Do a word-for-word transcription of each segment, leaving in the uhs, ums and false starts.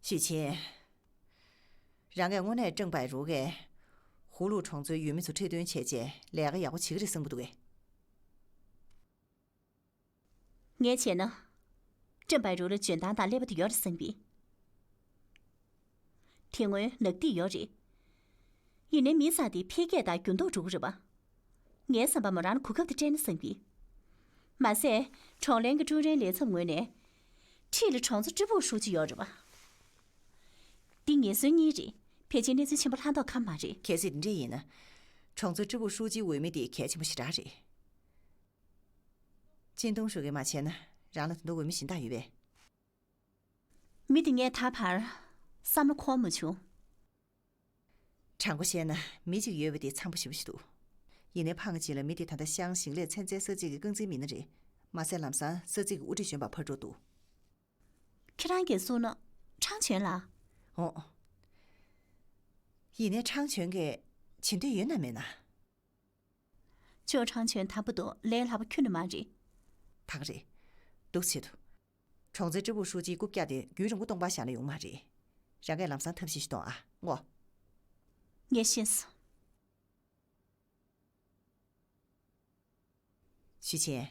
ཞུས་ཆིན། རང་གིས་དངོས་གནས་ཀྲང་པའེ་རུའུ་གིས་ཧུའུ་ལུའུ་གྲོང་ཚོའི་ཡུལ་མི་ཚོ་ཁྲིད་སྟོན་བྱས་རྗེས་ལས་ཀ་ཡག་པོ་བྱེད་ཀྱི་རེད་བསམ་གྱི་འདུག་གས། ངས་བྱས་ན། ཀྲང་པའེ་རུའུ་ལ་འཇོན་ཐང་དང་ཀླད་པ་དེ་ཡོད་རེད་བསམ་གྱི། དེ་སྔོན་ནག་ཐིག་ཡོད་རེད། ཡིན་ནའི་མི་ཚང་དེ་འཕེལ་རྒྱས་དང་འགྱུར་ལྡོག་འགྲོ་གི་རེད་པ། ངའི་བསམ་པར་མོ་རང་ལ་གོ་སྐབས་དེ་སྤྲད་ན་བསམ་གྱི། མ་ཟད། གྲོང་ལྷན་གྱི་ཀྲུའུ་རེན་ལས་ཚབ་ངོས་ནས། ཁྲིད་ལ་གྲོང་ཚོ་ཀྲི་པུའུ་ཧྲུའུ་ཅི་ཡོད་རེད་པ། འདི་ངེས་སྲོལ་གཉིས་རེད། ཕལ་ཆེར་གནས་ཚུལ་ཆེན་པོ་ལྷག་མདོག་ཁ་པོ་མ་རེད། གལ་སྲིད་འདི་འདྲ་ཡིན་ན། གྲོང་ཚོ་ཀྲི་པུའུ་ཧྲུའུ་ཅིའི་འོས་མི་དེ་གལ་ཆེན་པོ་ཞེ་དྲག་རེད། ཅིན་ཏུང་ཧྲུའུ་གིས་མ་བྱས་ན་རང་ལ་ད་དུང་འོས་མི་གཞན་དག་ཡོད་པས། མི་དེ་ངས་ད་བར་བསམ་བློ་འཁོར་མ་བྱུང་། དྲང་པོ་བཤད་ན་མི་གཅིག་ཡོད་པ་དེ་འཚམ་པོ་ཞེ་པོ་ཞིག་འདུག། ཡིན་ནའི་ཕ་ང་ཅིན་ལ་མི་དེ་ད་ལྟ་ཤང་ཞིང་ལས་ཚན་རྩལ་ས་ཚིགས་ཀྱི་རྐང་འཛིན་མི་སྣ་རེད། མ་ཟད་ལམ་སང་ས་ཚིགས་ཀྱི་དབུ་ཁྲིད་གཞོན་པར་ཕར་འགྲོ་འདུག། ཁྱེད་རང་གིས་གསུངས་ན་ཁྲང་ཆོན་ལ། འོ། ཡིན་ནའི་ཁྲང་ཆོན་གྱིས་བྱེད་འདོད་ཡོད་ན་མེད་ན། ཅོ་ཁྲང་ཆོན་དམ་པོ་དང་ལས་སླ་པོ་ཁྱོན་ནས་མ་རེད། ད་ག་རེད། འདུག་བྱེད་དོ། གྲོང་ཚོའི་ཀྲི་པུའུ་ཧྲུའུ་ཅིའི་རྐུབ་བཀྱག་དེ་རྒྱུན་རིང་པོ་སྟོང་པ་བཞག་ན་ཡོང་མ་རེད། རང་གིས་ལམ་སང་ཐབས་ཤེས་ཤིག་གཏོང་ཨ། ངོ་། ངས་ཤེས་སོང་། ཞུས་ཆིན།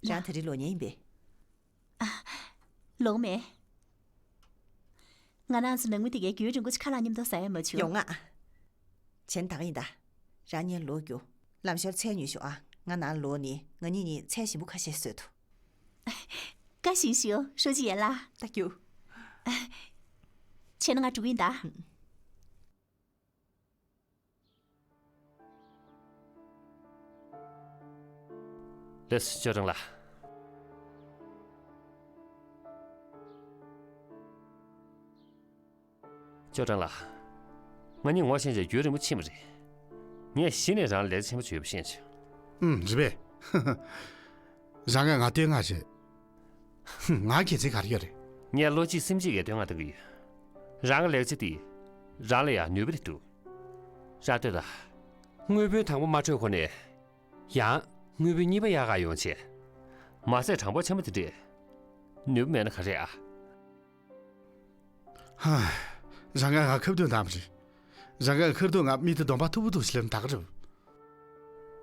རང་ད་རེས་ལོག་མཁན་ཡིན་པས། ཨ། ལོག་མེད། ང་རང་ཚོ་ནང་མི་དེ་གའི་རྒྱུན་རིང་པོ་ཅིག་ཁ་ལག་མཉམ་དུ་ཟ་ཡ་མ་བྱུང་། ཡོང་ང་། བྱས་ན་ད་ག་ཡིན་ད། རང་གཉིས་ལོག་རྒྱུ། ལམ་ཞོར་ཚལ་ཉོས་ཤོག་ཨ། ང་ནང་ལོག་ནས་ང་གཉིས་གཉིས་ཚལ་ཞིམ་པོ་ཁ་ཤས་བཟོས་འདུག། བཀའ་བཞིན་ཞུ། ཧྲུའུ་ཅི་ཡན་ལགས། ད་རྒྱུགས། བྱས་ན་ང་འགྲོ་གི་ཡིན་ད། ལགས་སོ། ཅོ་ཀྲང་ལགས། ཅོ་ཀྲང་ལགས། ང་གཉིས་ངོ་ཤེས་བྱས་རྒྱུན་རིང་པོ་ཕྱིན་པ་རེད། ངས་གཞི་ནས་རང་ལ་ལེགས་ཆེན་པོ་བྱས་པ་ཤེས་བྱུང་། ཨུམ། རེད་པས། རང་གིས་ང་བསྟོད་བསྔགས་བྱས། ཧུམ། ང་དགེ་མཚན་ག་རེ་ཡོད་རེད། ངས་བློ་གཅིག་སེམས་གཅིག་གིས་བསྟོད་བསྔགས་གཏོང་གི་ཡོད། རང་གི་ལེགས་ཆ་དེ་རང་ལ་ཡང་ནུས་པ་རེ་འདུག། རང་ལྟོས་དང་། དངུལ་བུན་དང་པོ་མ་སྤྲོད་གོང་ནས་ཡང་དངུལ་བུན་གཉིས་པ་གཡར་ག་ཡོང་བྱས། མ་ཟད་གྲངས་འབོར་ཆེན་པོ་དེ་འདྲས་ནུས་པ་མེད་ན་ག་རེ་ཨ། ཧ། རང་གིས་ང་ཁ་བཏུད་བཏང་བ་རེད། རང་གིས་ཁ་རྡུང་ང་མི་དེ་གདོང་པ་མཐུག་པོ་འདུག་ཞེས་ལབ་ན་ད་ག་རེད།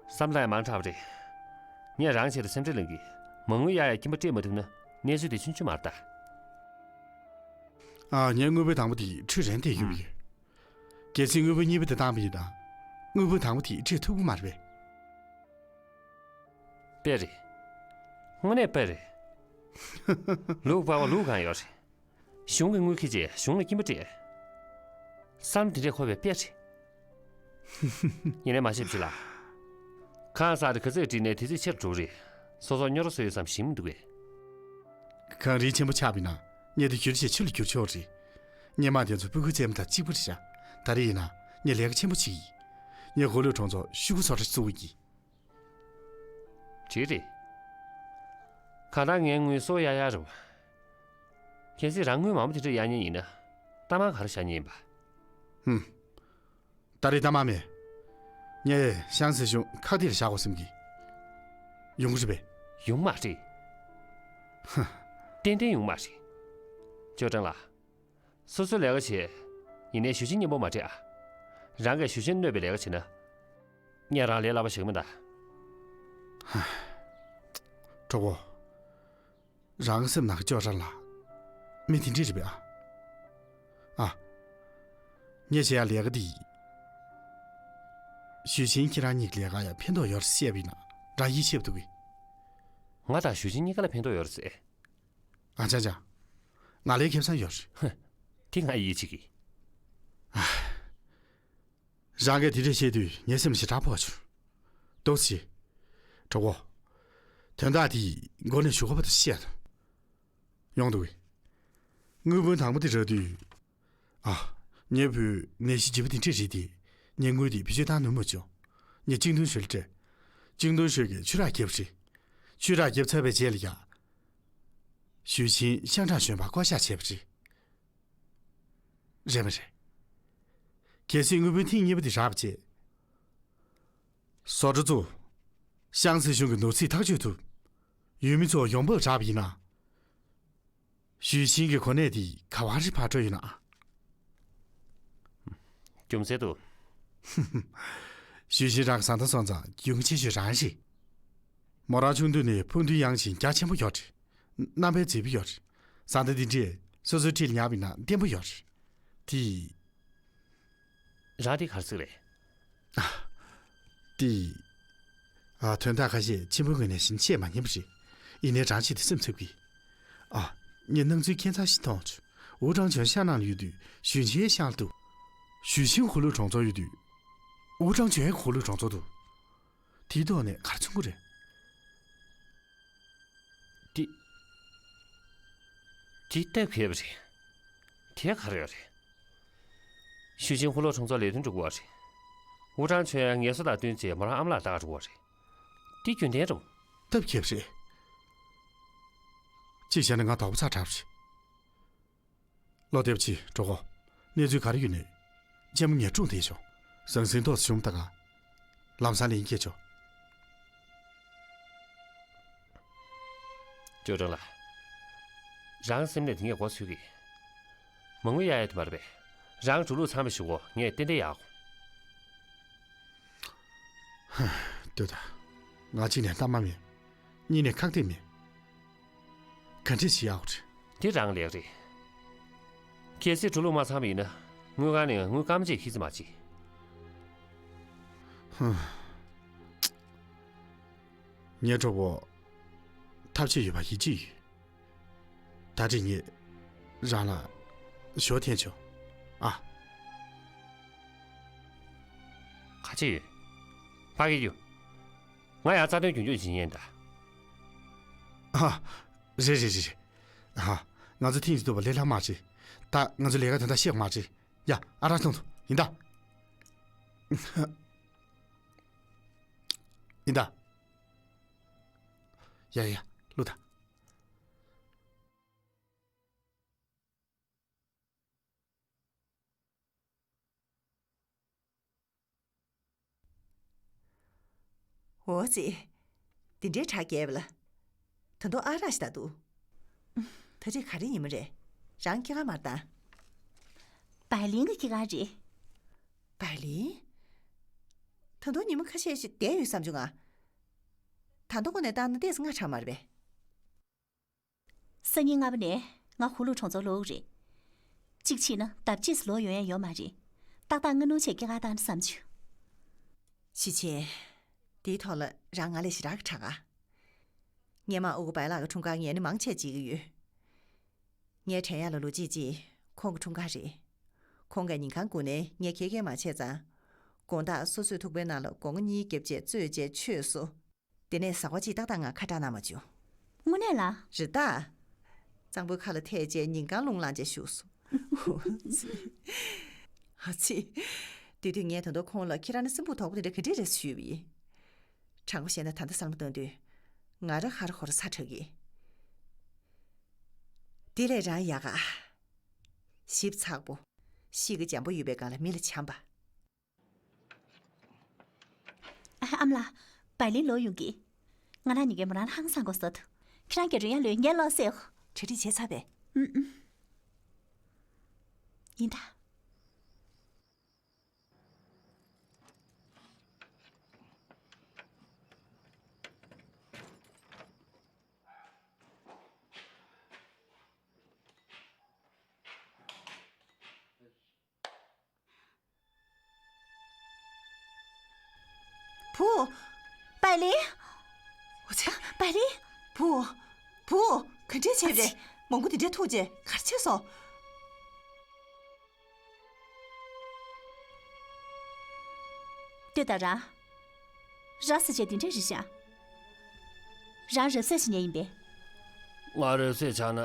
བསམ་བློ་ཡང་མང་དྲགས་པ་རེད། ངས་རང་ཆེད་དུ་སེམས་ཁྲལ་གླེང་གི། མ་དངུལ་གཡར་ཡ་སྐྱིན་པ་སྤྲད་མ་ཐུབ་ན་གནས་ཚུལ་དེ་ཆུང་ཆུང་མ་རེད་ད། ཨ། ངས་དངུལ་བུན་དང་པོ་དེ་ཁྲུས་རན་དེ་ཡོད་པ་ཡིན། གལ་སྲིད་དངུལ་བུན་གཉིས་པ་དེ་བཏང་པ་ཡིན་ན། དངུལ་བུན་དང་པོ་དེ་སྤྲད་ཐུབ་ཀྱི་མ་རེད་པས། དཔེ་རེད། དངོས་གནས་དཔེ་རེད། ལུག་པགས་པ་ལུག་གང་ཡོད་རེད། གཞུང་གི་དངུལ་འཁྱེར་རྗེས་གཞུང་ལ་སྐྱིན་པ་སྤྲད། བསམ་བློ་དེ་འདྲས་འཁོར་བའི་དཔེ་རེད། ཡིན་ནའི་མ་ཤེས་པ་ཅིག་ལ། ཁང་གསར་དེ་ག་ཚོད་བསྒྲིགས་ནའི་དེ་ཚོད་ཆེ་རུ་འགྲོ་གི་རེད། སོ་སོར་རྙོག་དྲ་བཟོ་ཡོད་བསམ་ཞིམ་མི་འདུག་གས། གངས་རི་ཆེན་པོ་ཆགས་པ་ཡིན་ན་གནས་དེ་བསྒྱུར་བྱས་ཆུ་ལ་བསྒྱུར་ཆོག་རེད། སྔོན་མ་དེ་ཚོ་སྤུ་གུ་བཙས་མ་དང་གཅིག་པ་རེད་ཤག། ད་རེས་ཡིན་ན་ངས་ལས་ཀ་ཆེན་པོ་བྱེད་ཀྱི་ཡིན། ངས་ཧུའུ་ལུའུ་གྲོང་ཚོར་ཤོག་གུ་བཟོ་གྲྭ་ཞིག་བཙུགས་ཀྱི་ཡིན། འགྲིག་རེད། གང་ལྟར་ངའི་དངུལ་གསོག་ཡག་ཡག་རེད་པ། གལ་སྲིད་རང་དངུལ་མང་པོ་དེ་འདྲ་གཡར་མཁན་ཡིན་ན། གཏའ་མ་ག་རེ་བཞག་མཁན་ཡིན་པ། ཧུམ། ད་རེས་གཏའ་མ་མེད། ངས་ཤང་སྲིད་གཞུང་ཁག་དེ་ལ་བཞག་དགོས་བསམ་གི། ཡོང་གི་རེད་པས། ཡོང་མ་རེད། ཧ། ཏན་ཏན་ཡོང་མ་རེད། ཅོ་ཀྲང་ལགས། སོ་སོའི་ལས་ཀ་བྱེད། ཡིན་ནའི་ཞུ་ཆེན་མཉམ་པོ་མ་སྤྲད་ཨ། རང་གིས་ཞུ་ཆེན་གནོད་པའི་ལས་ཀ་བྱེད་ན། ངས་རང་ལས་སླ་པོ་བྱེད་ཀྱི་མིན་ད། ཧ། གྲོགས་པོ། རང་གི་སེམས་ནང་གི་ཅོ་ཀྲང་ལགས། མི་དེ་འདྲས་རེད་པས་ཨ། ཨ། ངས་བྱེད་ཡག་ལས་ཀ་འདི་ཡིན། ཞུས་ཆིན་ཁྱེད་རང་གཉིས་ཀྱི་ལས་ཀ་ཡང་ཕན་ཐོགས་ཡོད་རེད་བཤད་པ་ཡིན་ན་རང་ཡིད་ཆེས་པ་འདུག་གས། ང་དང་ཞུས་ཆིན་གཉིས་ཀ་ལ་ཕན་ཐོགས་ཡོད་རེད་ཟེར། ཨ་ཅག་ཅག། ང་ལའི་ཁེ་བཟང་ཡོད་རེད། ཧ། དེ་ང་ཡིད་ཆེས་གི། ཨ། རང་གིས་དེ་འདྲ་བཤད་དུས་ངའི་སེམས་ལ་ཞེ་དྲག་ཕོག་བྱུང་། འདུག་སེ། གྲོགས་པོ། དོན་དག་དེ་མགོ་ནས་མཇུག་བར་དུ་བཤད་དང་། ཡོང་འདུག་གས། དངུལ་བུན་དང་པོ་དེ་རག་དུས། ཨ། ངའི་བུས་ནད་གཞི་ལྗིད་པོ་དེ་འདྲས་རེད་དེ། ངས་དངུལ་དེ་བེད་སྤྱོད་བཏང་ནུས་མ་བྱུང་། ངས་ཅིང་ཏུང་ཧྲུའེ་ལ་སྤྲད། ཅིང་ཏུང་ཧྲུའེ་གིས་ཆུ་རགས་བརྒྱབ་པ་རེད། ཆུ་རགས་བརྒྱབ་ཚར་བའི་རྗེས་ལ་ཡ། ཞུས་ཆིན་ཤང་ཀྲང་གཞོན་པ་བསྐོ་གཞག་བྱས་པ་རེད། རེད་མ་རེད། གལ་སྲིད་དངུལ་བུན་ཐེངས་གཉིས་པ་དེ་རག་པ་བྱས། བཟོ་གྲྭ་བཙུགས། ཤང་སྲིད་གཞུང་གི་ནོར་སྲིད་ཐག་གཅོད་ཐུབ། ཡུལ་མི་ཚོར་ཡོང་འབབ་རག་པ་ཡིན་ན། ཞུས་ཤིང་གི་གོ་གནས་དེ་ག་བ་རེ་བག་འགྲོ་ཡོད་ན། རྒྱུ་མཚན་འདུག་ཞུས་ཤིང་རང་གི་བཟའ་ཟླ་སོང་ཙང་རྒྱུས་མངའ་ཆེ་ཤོས་རང་རེད། མོ་རང་ཆུང་དུས་ནས་ཕུགས་འདུན་ཡངས་ཤིང་རྒྱ་ཆེན་པོ་ཡོད་རེད། རྣམ་པའི་མཛེས་པོ་ཡོད་རེད། བཟའ་ཟླ་འདི་འདྲས་སོ་སོའི་འཁྲིས་ལ་ཉར་བ་ཡིན་ན་བརྟན་པོ་ཡོད་རེད། དེ། རང་དེ་ག་རེ་ཟེར་རེད། དེ། ཨ། དོན་དག་ཁ་ཤས་ཆེན་པོའི་ངོས་ནས་བཤད་མ་ཉན་པ་རེད། ཡིན་ནའི་རང་ཆེད་དུ་སེམས་འཚབ་གི། ཨ། ངས་སྣང་ཚུལ་ཁྱད་མཚར་ཞིག་མཐོང་བྱུང་། ཝུ་ཀྲང་ཅུན་ཤང་ནང་ལ་ཡོད་དུས་ཞུས་ཤིང་ཤང་ལ་འདུག་ཞུས་ཤིང་ཧུ་ལུ་གྲོང་ཚོར་ཡོད་དུས་ཝུ་ཀྲང་ཅུན་ཧུ་ལུ་གྲོང་ཚོར་འདུག་དེའི་ཐོག་ནས་ག་རེ་མཚོན་གྱི་རེད། དེ། དེ་སྟབས་ཁེལ་བ་རེད། དེ་ག་རེ་ཡོད་རེད། ཞུས་ཅིན་ཧུ་ལོ་གྲོང་ཚོ་ལས་དོན་འགྲོ་གི་ཡོད་རེད། ཝུ་ཀྲང་ཆོས་ཡང་ངལ་གསོ་དང་བསྟུན་བྱས་མོ་རང་ཨ་མ་ལགས་ལྟ་ག་འགྲོ་གི་ཡོད་རེད། དེ་རྒྱུན་ལྡན་རེད། སྟབས་ཁེལ་བ་རེད། གཅིག་བྱས་ན་ང་དོགས་པ་ཚ་དྲགས་པ་རེད། བློ་བདེ་པོ་བྱེད། གྲོགས་པོ། གནས་ཚུལ་ག་རེ་ཡོད་ནས། གཅེན་མོ་ངས་སྒྲུང་དེ་ཞོག་ཟང་ཟིང་ཐོག་ཞུམ་ད་ག་ལམ་སང་ལན་སྐྱེལ་ཆོག་ཅོ་ཀྲང་ལགས། རང་སེམས་ནས་དེ་ངས་མགོ་ཚོས་གི། མ་དངུལ་གཡར་ཡ་དེ་མ་རེད་པས། རང་འགྲོ་ལུགས་ཚང་མ་ཞུ་གོ། ངས་ཏན་ཏན་ཡག་གོ། ལྟོས་དང་། ང་གཅིག་ནས་གཏའ་མ་མེད། གཉིས་ནས་ཁག་ཐེག་མེད། ག་འདྲས་བྱེད་ཡག་རེད། དེ་རང་ལེགས་རེད། གལ་སྲིད་འགྲོ་ལུགས་མ་ཚང་བ་ཡིན་ན་དངུལ་ཁང་ནས་དངུལ་སྐར་མ་གཅིག་ཁྱེར་ཙམ་མ་བྱེད། ཧུམ། ངའི་གྲོགས་པོ། ཐབས་ཤེས་ཡོད་པ་ཡིད་ཆེས་ཡོད། ད་རེས་ངས་རང་ལ་ཞོ་འཐེན་ཆོག་ཨ། ག་ཅི་ཡོད། ཕ་གི་རྒྱུ། ང་ཡང་རྩ་དོན་རྒྱུན་སྐྱོང་བྱེད་ཉན་ད། ཨ། རེད་རེད་རེད་རེད། ཨ། ང་ཚོ་ཐེངས་གཅིག་ཐུག་པ་ལས་སླ་མ་རེད། ད་ང་ཚོ་ལས་ཀ་དོན་དག་བཤད་མ་རེད། ཡ། ཨ་རག་འཐུང་ཐུང་ཡིན་ད། ཡིན་ད། ཡ་ཡ་ཡ། ལོས་ད། འོ་ཙི། འདི་འདྲའི་གྲ་རྒྱས་པ་ལ། ད་དུང་ཨ་རག་ཞིག་ད་འདུག་ད་རེས་ག་རེ་ཉི་མ་རེད། རང་སྐྱེས་སྐར་མར་བཏང་། བའི་ལིན་གྱི་སྐྱེས་སྐར་རེད། བའི་ལིན། ད་དུང་ཉི་མ་ཁ་ཤས་ཤིག་བསྡད་ཡོད་བསམ་བྱུང་ང་། ད་དུང་ཁོ་ནས་བཏང་ན་ཏོག་ཙམ་སྔ་དྲགས་མ་རེད་པས། སང་ཉིན་སྔ་པོ་ནས་ང་ཧུ་ལུ་གྲོང་ཚོར་ལོག་གི་རེད། གཅིག་བྱས་ན་ལྡབ་གཅིག་ཙམ་ལོག་ཡོང་ཡ་ཡོད་མ་རེད། ཏག་ཏག་སྔ་སྣུར་བྱས་སྐྱེས་སྐར་བཏང་ན་བསམ་བྱུང་། ཞི་ཆེན། དེའི་ཐོག་ལ་རང་ང་ལས་ཞེ་དྲག་གི་དྲག་ག་སྔོན་མ་ཨ་ཁུ་བའི་ལགས་ཀྱི་འཁྲུངས་སྐར་ངས་ནི་མང་ཆེ་བརྗེད་ཀྱི་ཡོད། ངའི་དྲན་ཡག་ལ་ལོ་གཅིག་རྗེས་ཁོང་གི་འཁྲུངས་སྐར་རེད། ཁོང་གིས་ཉིན་གང་སྒུག་ནས་ངས་ཁྱེད་སྐད་མ་བྱས་ཙང་། དགོང་དག་སོ་སོའི་ཐུག་པའི་ནང་ལ་སྒོ་ང་གཉིས་བརྒྱབ་བྱས་བཙོས་བྱས་ཆོས་གསོལ། དེ་ནས་ཟ་ཁང་གཅིག་ཏག་ཏག་ང་ཁ་གྲག་གནང་མ་བྱུང་། དངོས་གནས་ལ། རེད་ད། གཙང་པོའི་ཁ་ལ་ཐལ་བྱས་ཉིན་གང་རླུང་ལངས་བྱས་བཞུགས་སོང་། ཨ་ཙི། དེ་དུས་ངས་ད་དུང་ཁོང་ལ་ཁྱེད་རང་ནི་སེམས་ཁུག་དོག་པོ་དེ་འདྲ་ག་འདྲས་རེད་ཞུས་པ་ཡིན། དྲང་པོ་བཤད་ན་ད་ལྟ་བསམ་བློ་བཏང་དུས། ང་རང་ཧ་ར་ཧོ་ར་ཚ་དྲགས་ཀྱི། དེ་ལས་རང་ཡག་ག་ཞིབ་ཚགས་པོ། ཤེལ་གྱི་འཇམ་པོ་ཡོད་པའི་སྒང་ལ་མི་ལ་བྱམས་པ། ཨ་ཨ་མ་ལགས། བའི་ལིན་ལོག་ཡོང་གི། ང་རང་གཉིས་ཀས་མོ་རང་ཧང་སང་དགོས་བཟོ་འདུག་ཁྱེད་རང་གིས་རོལ་དབྱངས་ལོས་ངས་ཀློག་གསོས། གྲ་སྒྲིག་བྱས་ཚར་པས། ཨུམ་ཨུམ། ཡིན་ད། བུ། བའི་ལིན། འོ་ཙི། བའི་ལིན། བུ། བུ། ག་འདྲས་བྱས་རེད། མང་པོ་དེ་འདྲས་ཐུག་རྗེས་ག་རེ་བྱས་སོང་། ལྟོས་དང་རང་། ར་ས་ཆ་འདི་འདྲ་རེད་ཤག་རང་རབ་གསལ་ཞིག་ཉན་ཡིན་པས། ང་རབ་གསལ་ཆགས་ན།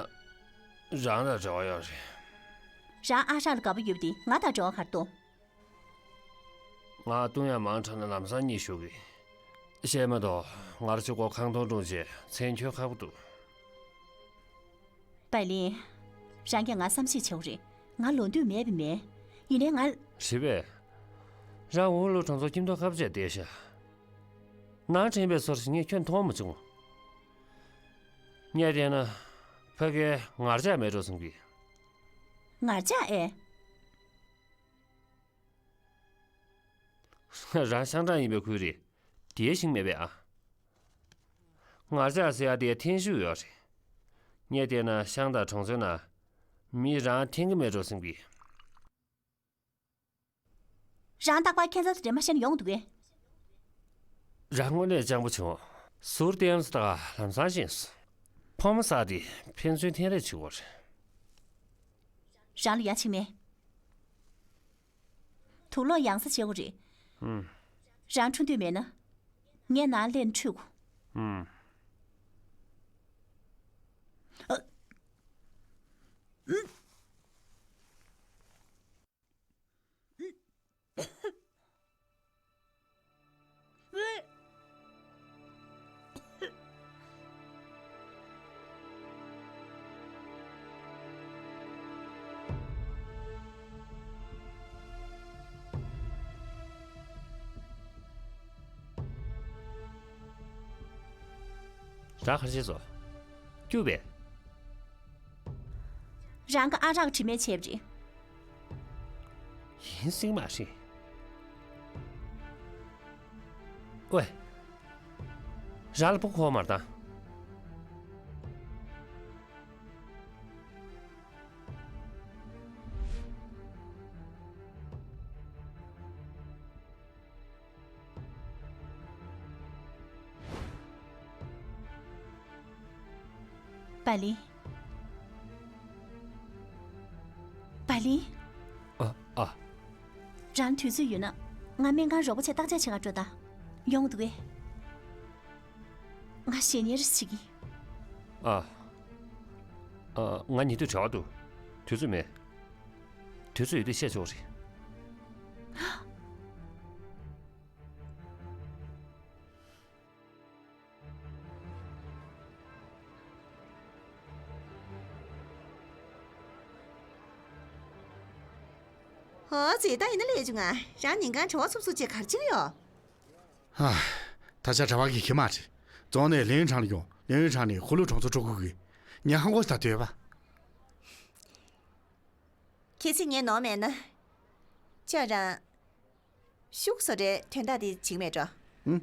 རང་དང་འབྲེལ་བ་ཡོད་རེད། རང་ཨ་ཧྲག་ལ་དགའ་པོ་ཡོད་པ་དེ་ང་དང་འབྲེལ་བ་ག་རེ་འདུག་ང་ལྟུང་ཡ་མང་དྲགས་ན་ལམ་སང་གཉིད་ཤོར་གི། བཤད་མ་གཏོགས་ང་རང་གཅིག་པོ་ཁང་སྟོང་སྒྲུང་བྱས་མཚན་འཁྱོལ་ཁག་པོ་འདུག་བའི་ལིན། རང་གིས་ང་བསམ་ཤེས་བྱེད་དགོས་རེད། ང་ལོ་དུས་མེད་པ་མེད། ཡིན་ནའི་ང་། རེད་པས། རང་ཧུ་ལུ་གྲོང་ཚོར་ཁྱིམ་ཐོག་ཁ་པོ་བྱས་བསྡད་ཤག་ནང་དྲན་པའི་སོར་ཞིག་ངས་ཁྱོན་མཐོང་མ་བྱུང་། ངས་བལྟས་ན། ཕ་གིར་ངར་ལྕགས་མེད་འགྲོ་བསམ་གི། ངར་ལྕགས་ཨེ། རང་ཤང་ཀྲང་ཡིན་པའི་ཁུལ་རེད། དེའི་ཤིང་མེད་པས་ཨ། ངར་ལྕགས་ཟེར་ཡ་དེ་འཐེན་ཤུགས་ཡོད་རེད། ངས་བལྟས་ན་ཤང་དང་གྲོང་ཚོའི་ནང་མི་རང་འཐེན་གི་མེད་འགྲོ་བསམ་གི། རང་རྟག་པར་ཁྱད་མཚར་དེ་འདྲ་མ་བཤད་ན་ཡོང་འདུག་གས། རང་དངོས་གནས་སྤྱང་པོ་བྱུང་། ཟུར་བལྟས་ཡོང་ཙང་ལམ་སང་ཤེས་སོང་། ཕོ་མོ་ཟེར་དེ་ཕན་ཚུན་འཐེན་རེས་བྱེད་དགོས་རེད། རང་ལ་ཡ་བྱེད་མེད། དུག་ལོག་ཡང་ས་བྱེད་དགོས་རེད། ཧུམ། རང་འཁྲུངས་དུས་མེད་ན། ངས་ནང་སླེབས་ནས་འཁྲུད་དགོས། ཧུམ། ཨ། རང་ག་རེ་བྱས་སོང་། སྐྱུག་པས། རང་གི་ཨ་རག་དྲི་མས་བྱས་པ་རེད། ཡིན་སྲིད་མ་རེད། ཝེ། རང་ལ་ཕྲུ་གུ་ཁོ་མར་བཏང་། པ་ལི། པ་ལི། ཨ། ཨ། རང་དུས་ཚོད་ཡོད་ན་ང་སྨན་ཁང་རོགས་པ་བྱས་བརྟག་དཔྱད་བྱེད་ག་འགྲོ་དང་། ཡོང་འདུག་གས། ང་ཞེ་ཉེར་བྱེད་ཀྱི། ཨ། ཨ། ང་ཉེ་དུས་བྲེལ་བ་འདུག། དུས་ཚོད་མེད། དུས་ཚོད་ཡོད་དུས་བཤད་ཆོག་རེད། ཨོ་ཙི། ད་ཡིན་ན་ལས་བྱུང་ང་། རང་ཉིན་གང་བྲེལ་བ་འཚུབ་འཚུབ་བྱས་ག་རེ་བྱེད་ཀྱི་ཡོད། ཧ། ད་ཆ་བྲེལ་བ་གི་ཁྱད་མ་རེད། རྫོང་ནས་ལིའུ་ཡུན་ཁྲང་ལ་ཡོང་། ལིའུ་ཡུན་ཁྲང་ནས་ཧུ་ལུ་གྲོང་ཚོར་འགྲོ་དགོས་གི། ཉལ་ཁང་སྒོ་ད་སྡོད་པ། གལ་སྲིད་ངས་ནོར་མེད་ན། ཅོ་རང་། ཤོག་བུ་བཟོ་གྲྭའི་དོན་དག་དེ་བྱེད་ཀྱི་མེད་འགྲོ། ཨུམ།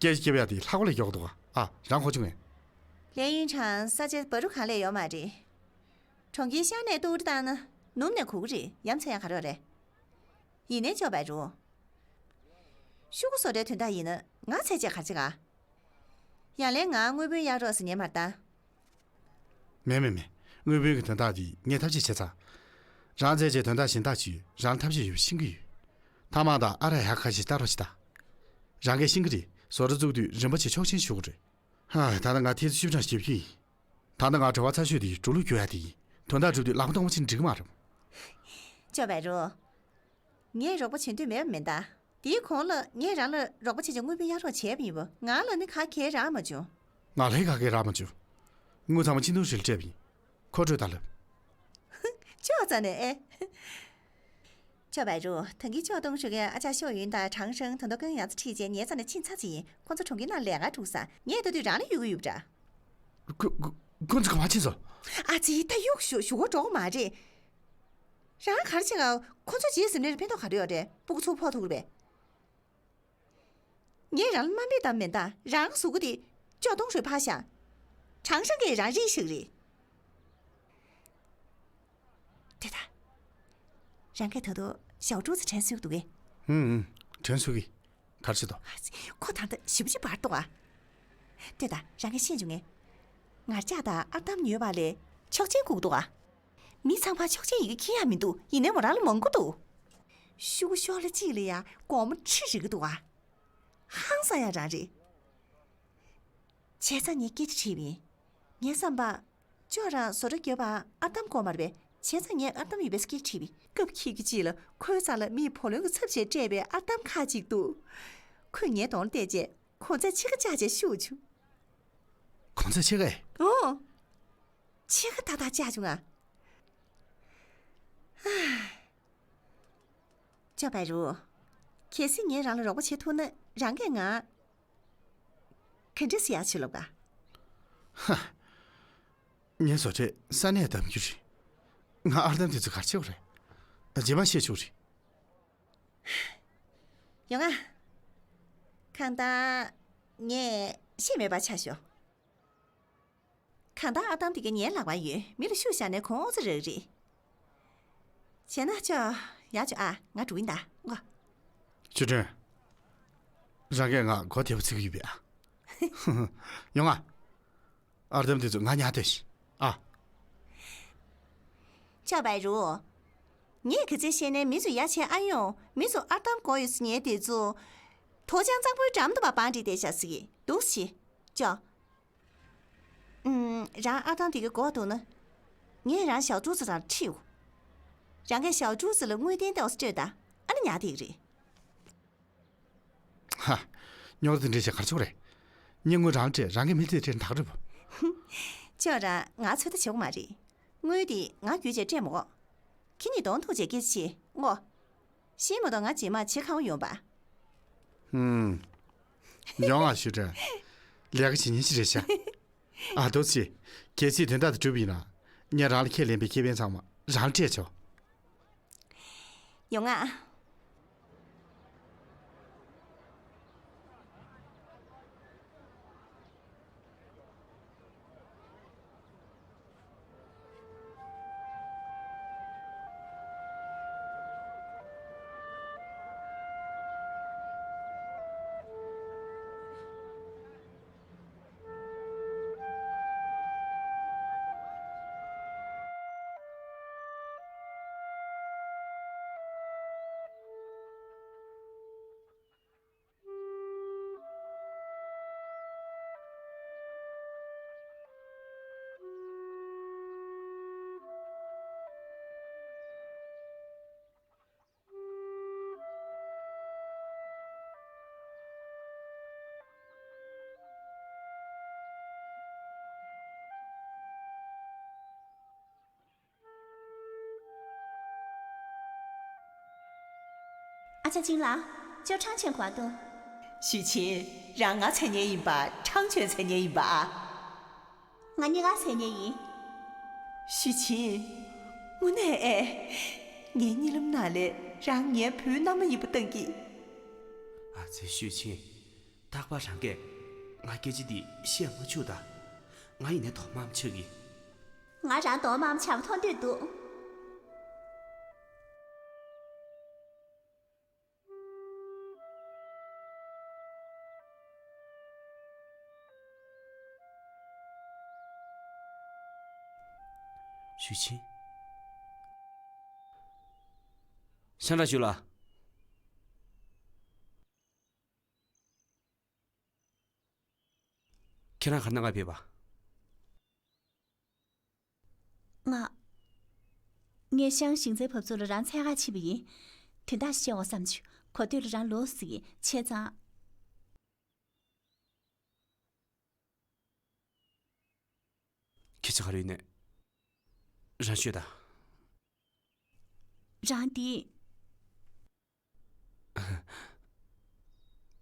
སྐད་ཆ་རྒྱབ་ཡ་དེ་ལྷག་པ་ལས་མགྱོགས་འདུག་ག། ཨ། རང་གོ་བྱུང་ངས། ལིའུ་ཡུན་ཁྲང་ས་ཆ་བར་དུ་གང་ལས་ཡོད་མ་རེད། གྲོང་ཁྱེར་ཤར་ནས་ཏོག་ཙམ་བཏང་ན་ནུབ་ནས་གོ་གི་རེད། ཡ་མཚན་ཡང་ག་རེ་རེད། ཡིན་ནའི་ཅོ་བའི་རུ། ཤོག་གུ་བཟོ་གྲྭའི་དོན་དག་ཡིན་ན་ང་ཚད་ཆེ་ག་ཚད་ག། ཡང་ལན་ང་དངུལ་བུན་གཡར་རོགས་ཟེར་ཉན་མར་བཏང་། མེད་མེད་མེད། དངུལ་བུན་གྱི་དོན་དག་འདི་ངས་ཐབས་ཤེས་བྱས་ཚར། རང་ཚད་ཆེ་དོན་དག་གཞན་དག་ཅིག་ཡོད། རང་ཐབས་ཤེས་ཡོད་པ་ཤེས་ཀྱི་ཡོད། ཐ་མག་དང་ཨ་རག་ཡག་ཁ་ཤས་ལྟ་རོགས་ཞིག་ད། རང་གིས་ཤེས་ཀྱི་རེད། བཟོ་གྲྭ་བཙུགས་དུས་རིན་པོ་ཆེ་ཆོག་མཆན་ཞུ་དགོས་རེད། ཧ། ད་ལྟ་ང་ཐེལ་ཙེ་བཅུ་གྲངས་རྒྱབ་ཀྱི་ཡིན། ད་ལྟ་ང་བྲེལ་བ་ཚ་ཤོས་དེ་འགྲོ་ལུགས་རྒྱུག་ཡ་དེ་ཡིན། དོན་དག་སྒྲུབ་དུས་ལག་པ་སྟོང་པ་ཕྱིན་འགྲིག་གི་མ་རེད། ཅོ་བའི་རུ། ངས་རོགས་པ་བྱེད་འདོད་མེད་པ་མིན་ད། དེའི་གོང་ལ་ངས་རང་ལ་རོགས་པ་བྱེད་ཆེད་དངུལ་བུན་གཡར་རོགས་བྱས་པ་ཡིན་པ། ང་ལ་ནི་ག་གེ་རག་མ་བྱུང་། ང་ལ་ག་གེ་རག་མ་བྱུང་། དངུལ་ཚང་མ་ཆིན་ཏུང་ཧྲི་ལ་སྤྲད་པ་ཡིན། ཁོ་སྤྲོད་དང་ལབ། ཅོ་ཙ་ནས་ཨེ། ཅོ་བའི་རུ། ད་གིན་ཅོ་ཏུང་ཧྲི་གིས་ཨ་ཅག་ཤོ་ཡུན་དང་ཁྲང་ཧྲེང་དོན་དག་ཀུན་ཡང་ཚ་ཁྲིད་བྱས་ཉེ་ཙ་ནས་ཕྱིན་ཚར་ཅིག་ཡིན། ཁོ་ཚོ་གྲོང་ཁྱེར་ནང་ལས་ཀ་སྒྲུབ་ས། ངས་ལྟ་དུས་རང་ལ་གཡུག་གི་ཡོད་པ་འདྲ། ཁོ་ཁོ་ཁོ་ཚོ་ག་པར་ཕྱིན་སོང་། ཨ་ཙི། ད་གཡུག་ཞུ་ཞུ་གོ་འགྲོ་གི་མ་རེད། རང་ག་རེ་བྱེད་ག། ཁོ་ཚོ་རྗེས་ཟིན་ནས་ཕན་ཐོགས་ག་རེ་ཡོད་རེད། སྤུ་གུ་ཚུར་ཕོག་ཐུག་རེད་པས། ངས་རང་ལ་དམའ་འབེབས་བཏང་མིན་ད། རང་གཟུགས་པོ་དེ་ཅོ་ཏུང་ཧྲི་ཕར་བཞག། ཁྲང་ཧྲེང་གིས་རང་རིག་ཤག་རེད། དེ་ད། རང་གིས་ད་དུང་ཞའོ་ཀྲུའུ་ཙི་དྲན་གསོས་འདུག་གས། ཨུང་ཨུང་། དྲན་གསོ་གི། ག་རེ་བྱེད་དོ། ཁོ་ད་ལྟ་ཞེ་པོ་ཅིག་འབར་འདུག་ཨ། ལྟོས་དང་། རང་གིས་ཤེས་བྱུང་ངས། ངར་ལྕགས་དང་ཨར་འདམ་ཉོས་པ་ལས་ཆོག་མཆན་བསྐུར་འདུག་ཨ། མི་ཚང་མར་ཆོག་མཆན་ཡི་གེ་འཁྱེར་ཡག་མི་འདུག། ཡིན་ནའི་མོ་རང་ལ་མང་པོ་འདུག། ཤོག་གུ་ཤོག་ལྷེ་གཅིག་ལ་ཡ་སྒོར་མོ་ཁྲི་རེག་གི་འདུག་ཨ། ཧང་སང་ཡ་རང་རེད། བྱས་ཙང་ངས་སྐད་ཆ་དྲིས་པ་ཡིན། ངའི་བསམ་པར། ཅོ་རང་བཟོ་གྲྭ་བརྒྱབ་པའང་ཨར་འདམ་དགོས་མ་རེད་པས། བྱས་ཙང་ངས་ཨར་འདམ་ཡོད་པའི་སྐད་ཆ་དྲིས་པས། སྐབས་ཁྱེད་ཀྱི་རྗེས་ལ་ཁོའི་རྩ་ལ་མིས་བུ་ལོན་གྱི་ཚབ་བྱས་སྤྲད་པའི་ཨར་འདམ་ཁག་ཅིག་འདུག། ཁོས་ངའི་གདོང་ལ་བལྟས་རྗེས་གོང་ཚད་ཕྱེད་ཀ་བཅག་བྱས་ཤོར་བྱུང་། གོང་ཚད་ཕྱེད་ཀ་ཨེ། ཨོ། ཕྱེད་ཀ་ཏག་ཏག་བཅག་བྱུང་ང་། ཅོ་བའི་རུ། གལ་སྲིད་ངས་རང་ལ་རོགས་པ་བྱེད་ཐུབ་ན་རང་གིས་ང་ག་འདྲ་ཟེར་ཡག་བྱེད་ལབ་ག། ཧ། ངའི་བཟོ་གྲྭས་ས་གནས་གདམ་རྒྱུ་རེད། ང་ཨར་འདམ་དེ་ཚོ་ག་རེ་བྱེད་དགོས་རེད། རྗེས་མ་བཤད་ཆོག་རེད། ཡོང་ང་། གང་ལྟར་ངས་ཤེས་མེད་པ་ཆ་ཞོག་གང་ལྟར་ཨར་འདམ་དེ་ག་ངའི་ལག་པར་ཡོད། མི་ལ་ཤུགས་བཞག་ནས་གོང་ཚ་རག་རེད། བྱས་ན་ཅོ། ཡ་ཅོ་ཨ། ང་འགྲོ་གི་ཡིན་ད། ངོ་། ཞུ་ཁྲེན། རང་གིས་ང་མགོ་བདེ་པོ་ཚོད་ཀྱི་ཡོད་པས་ཨ། ཡོང་ང་། ཨར་འདམ་དེ་ཚོ་ང་ཉར་སྡོད་ཤིག་ཨ། ཅོ་བའི་རུ། ངས་ག་ཚོད་བཤད་ནའི་མི་ཚོ་ཡ་བྱེད་ཨ་ཡོང་། མི་ཚོ་ཨར་འདམ་དགོས་ཡོད་ཟེར་ཉན་དེ་ཚོ། དོ་ཅང་གཙང་པོའི་འགྲམ་དུ་བ་བང་སྒྲིག་བསྡད་ཤག་ཟེར་གི་འདུག་ཤི། ཅོ། ཨུམ། རང་ཨར་འདམ་དེ་ག་དགོས་འདུག་ན། ངས་རང་ཞའོ་ཀྲུའུ་ཙི་རང་ཁྲིད་འོ། རང་གིས་ཞའོ་ཀྲུའུ་ཙི་ལ་དངུལ་རྟེན་ཏོག་ཙམ་སྤྲོད་དང་། ཨ་ནི་ཉར་བསྡད་ཀྱི་རེད། ཧ། རྙོག་དྲ་དེ་འདྲ་བྱས་ག་རེ་བྱེད་དགོས་རེད། ངས་དངུལ་རང་ལ་སྤྲད། རང་གིས་མི་དེ་སྤྲད་ན་ད་ག་རེད་པ། ཅོ་རང་ང་ཚོད་ལྟ་བྱེད་དགོས་མ་རེད། དངུལ་དེ་ང་བརྒྱུད་བྱས་སྤྲད་མི་དགོས། ཁྱེད་གཉིས་གདོང་ཐུག་བྱས་སྐད་ཆ་བྱེད་ངོ་། ཤེས་མ་གཏོགས་ང་རྗེས་མ་བྱེད་ཁག་པོ་ཡོང་པ། ཧུམ། ཡོང་ང་། ཞུ་ཁྲེན། ལས་ཀ་བྱེད་མཁན་ཞིག་རེད་ཤག་ཨ། ཏོག་ཙི། གལ་སྲིད་དོན་དག་དེ་གྲུབ་པ་ཡིན་ན། ངས་རང་ལ་ཁས་ལེན་པའི་ཁེ་ཕན་ཚང་མ་རང་ལ་སྤྲད་ཆོག་ཡོང་ང་། ཨ་ཅག་ཅིང་ལགས། ཅོ་ཁྲང་ཆོན་གོ་འདུག་ཞུས་ཆིན། རང་ང་འཚོལ་མཁན་ཡིན་པ། ཁྲང་ཆོན་འཚོལ་མཁན་ཡིན་པ་ཨ། ང་གཉིས་ཀ་འཚོལ་མཁན་ཡིན། ཞུས་ཆིན། དངོས་གནས་ཨེ། ངའི་གཉིད་ལམ་ནང་ལ་རང་ངའི་བུའི་མནའ་མ་ཡིན་པ་བཏང་གི་ཨ་ཙི། ཞུས་ཆིན། རྟག་པར་རང་གིས་ང་སྐད་ཆ་འདི་བཤད་མ་བཅུག་ད། ང་ཡིན་ནའི་གདོང་དམར་པོ་ཆགས་ཀྱི། ང་རང་གདོང་དམར་པོ་ཆགས་པ་མཐོང་འདོད་འདུག་ཞུས་ཆིན། ཤང་ཀྲང་ཞུས་ལགས། ཁྱེད་རང་ག་རེ་གནང་ག་ཕེབས་པ། ང་། ངས་ཤང་ཞིང་ཚན་བབས་ཚུགས་ལ་རང་འཚོལ་ག་ཕྱིན་པ་ཡིན། དོན་དག་ཞིག་བཤད་དགོས་བསམ་བྱུང་། གོ་ཐོས་ལ་རང་ལོག་ཟེར་གི། བྱས་ཙང་། སྐད་ཆ་ག་རེ་ཡིན་ནའི་རང་ཤོད་དང་། རང་འདི།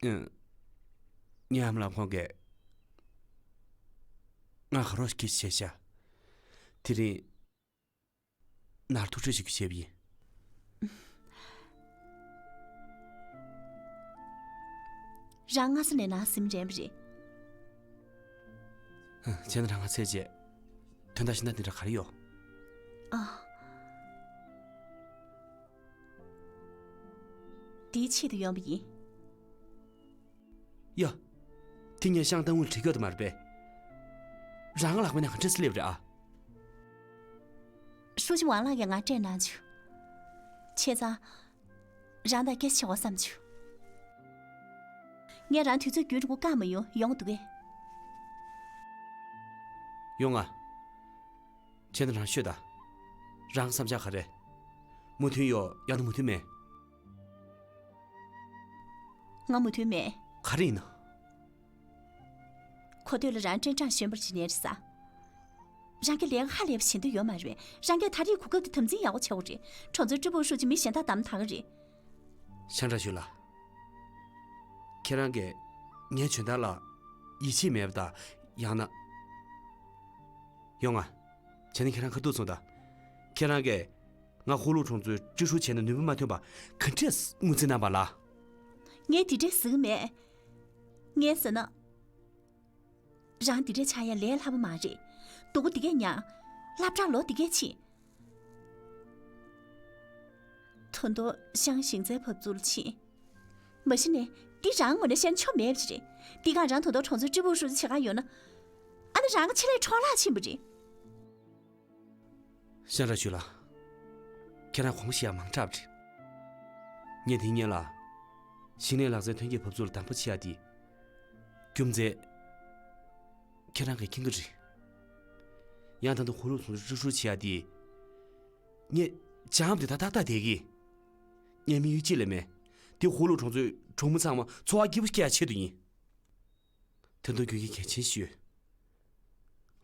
ཨ། ངའི་ཨ་མ་ལགས་ཁོང་གིས་ང་ག་རོགས་སྐད་ཆ་བཤད་ཤག་དེ་རིང་ནར་ཐུག་འཕྲོད་བྱེད་རྒྱུ་བྱས་པ་ཡིན། རང་སྔ་ས་ནས་ནར་སིམ་རན་པ་རེད། བྱས་ན་རང་ང་འཚོལ་རྗེས་དོན་དག་གཞན་དག་འདི་འདྲ་ག་རེ་ཡོད། ཨ། འདིའི་ཆེད་དུ་ཡོང་བ་ཡིན། ཡ། དེ་ངས་ཤང་ཏང་ཝུའུ་ལ་དྲི་རྒྱུ་དུ་མ་རེད་པས། རང་ང་ལག་པའི་ནང་ག་འདྲ་སེ་སླེབས་རེད་ཨ། ཧྲུའུ་ཅི་ཝང་ལགས་ཀྱིས་ང་སྤྲད་གནང་བྱུང་། བྱས་ཙང་། རང་དང་སྐད་ཆ་བྱེད་དགོས་བསམ་བྱུང་། ངས་རང་དུས་ཚོད་རྒྱུན་རིང་པོ་བཀག་མ་ཡོང་། ཡོང་འདུག་གས། ཡོང་ང་། བྱས་ན་རང་ཤོད་དང་། རང་བསམ་འཆར་ག་རེ། མོས་མཐུན་ཡོད་ཡང་ན་མོས་མཐུན་མེད། ང་མོས་མཐུན་མེད། ག་རེ་ཡིན་ན། གོ་ཐོས་ལ་རང་ཀྲན་ཀྲང་གཞོན་པར་བྱེད་ཉན་རེད་ས། རང་གི་ལས་ཀ་ཧ་ལས་པ་བྱེད་འདོད་ཡོད་མ་རེད། རང་གིས་ད་རེས་གོ་སྐབས་དེ་དམ་འཛིན་ཡག་པོ་བྱེད་དགོས་རེད། གྲོང་ཚོའི་ཀྲི་པུའུ་ཧྲུའུ་ཅི་མི་གཞན་དག་བདམས་ཐག་གི་རེད། ཤང་ཀྲང་ཞུས་ལགས། ཁྱེད་རང་གིས་ངའི་འཇོན་ཐང་ལ་ཡིད་ཆེས་མེད་པ་དང་ཡང་ན། ཡོང་ང་ དེ་ནས་ཁྱེད་རང་ཁ་ཐུག་སོང་ད། ཁྱེད་རང་གིས་ང་ཧུ་ལུ་གྲོང་ཚོའི་ཀྲི་ཧྲུའུ་བྱས་ན་ནུས་པ་མ་ཐོན་པ་ག་འདྲས་ངོས་འཛིན་གནང་བ་ལ། ངས་དེ་འདྲས་ཟེར་གྱི་མེད། ངས་ཟེར་ན། རང་འདི་འདྲས་ཆགས་ཡ་ལས་སླ་པོ་མ་རེད། སྡུག་པོ་འདི་གས་མྱངས། སློབ་གྲྭར་ལོག་འདི་གས་ཕྱིན། ད་དུང་ཤང་ཞིང་ཚའི་ཕབ་ཚུལ་ཕྱིན། མ་གཞི་ནས་འདི་རང་ངོས་ནས་བཤད་ན་ཆོ་མེད་པ་ཅིག་རེད། འདི་ག་རང་ད་དུང་གྲོང་ཚོའི་ཀྲི་པུའུ་ཧྲུའུ་ཅི་བྱེད་ག་ཡོང་ན། ཨ་ནི་རང་གི་ཆེད་ལས་འཕྲོ་བརླག་ཕྱིན་པ་རེད། ཤང་ཀྲང་ཞུས་ལགས། ཁྱེད་རང་དགོངས་པ་བཞེས་ཡ་མང་དྲགས་པ་རེད། ངས་དེ་སྔོན་ལ། ཞིང་ལས་ལག་རྩལ་ཐོན་སྐྱེད་ཕབ་ཚུལ་ལ་དམ་པོ་བྱེད་ཡ་དེ། རྒྱུ་མཚན། ཁྱེད་རང་གིས་མཁྱེན་གྱི་རེད། ཡང་ད་ལྟ་ཧུ་ལུ་གྲོང་ཚོའི་ཀྲི་ཧྲུའུ་བྱེད་ཡ་དེ། ངས་བྱམས་དེ་ད་ཏག་ཏག་བསྡད་ཀྱི། ངའི་དམིགས་ཡུལ་གཅིག་ལས་མེད། དེ་ཧུ་ལུ་གྲོང་ཚོའི་གྲོང་མི་ཚང་མ་འཚོ་བ་སྐྱིད་པོ་སྐྱེལ་ཡ་ཆེད་དུ་ཡིན། ད་དུང་རྒྱུ་རྐྱེན་གལ་ཆེན་ཞིག་ཡོད།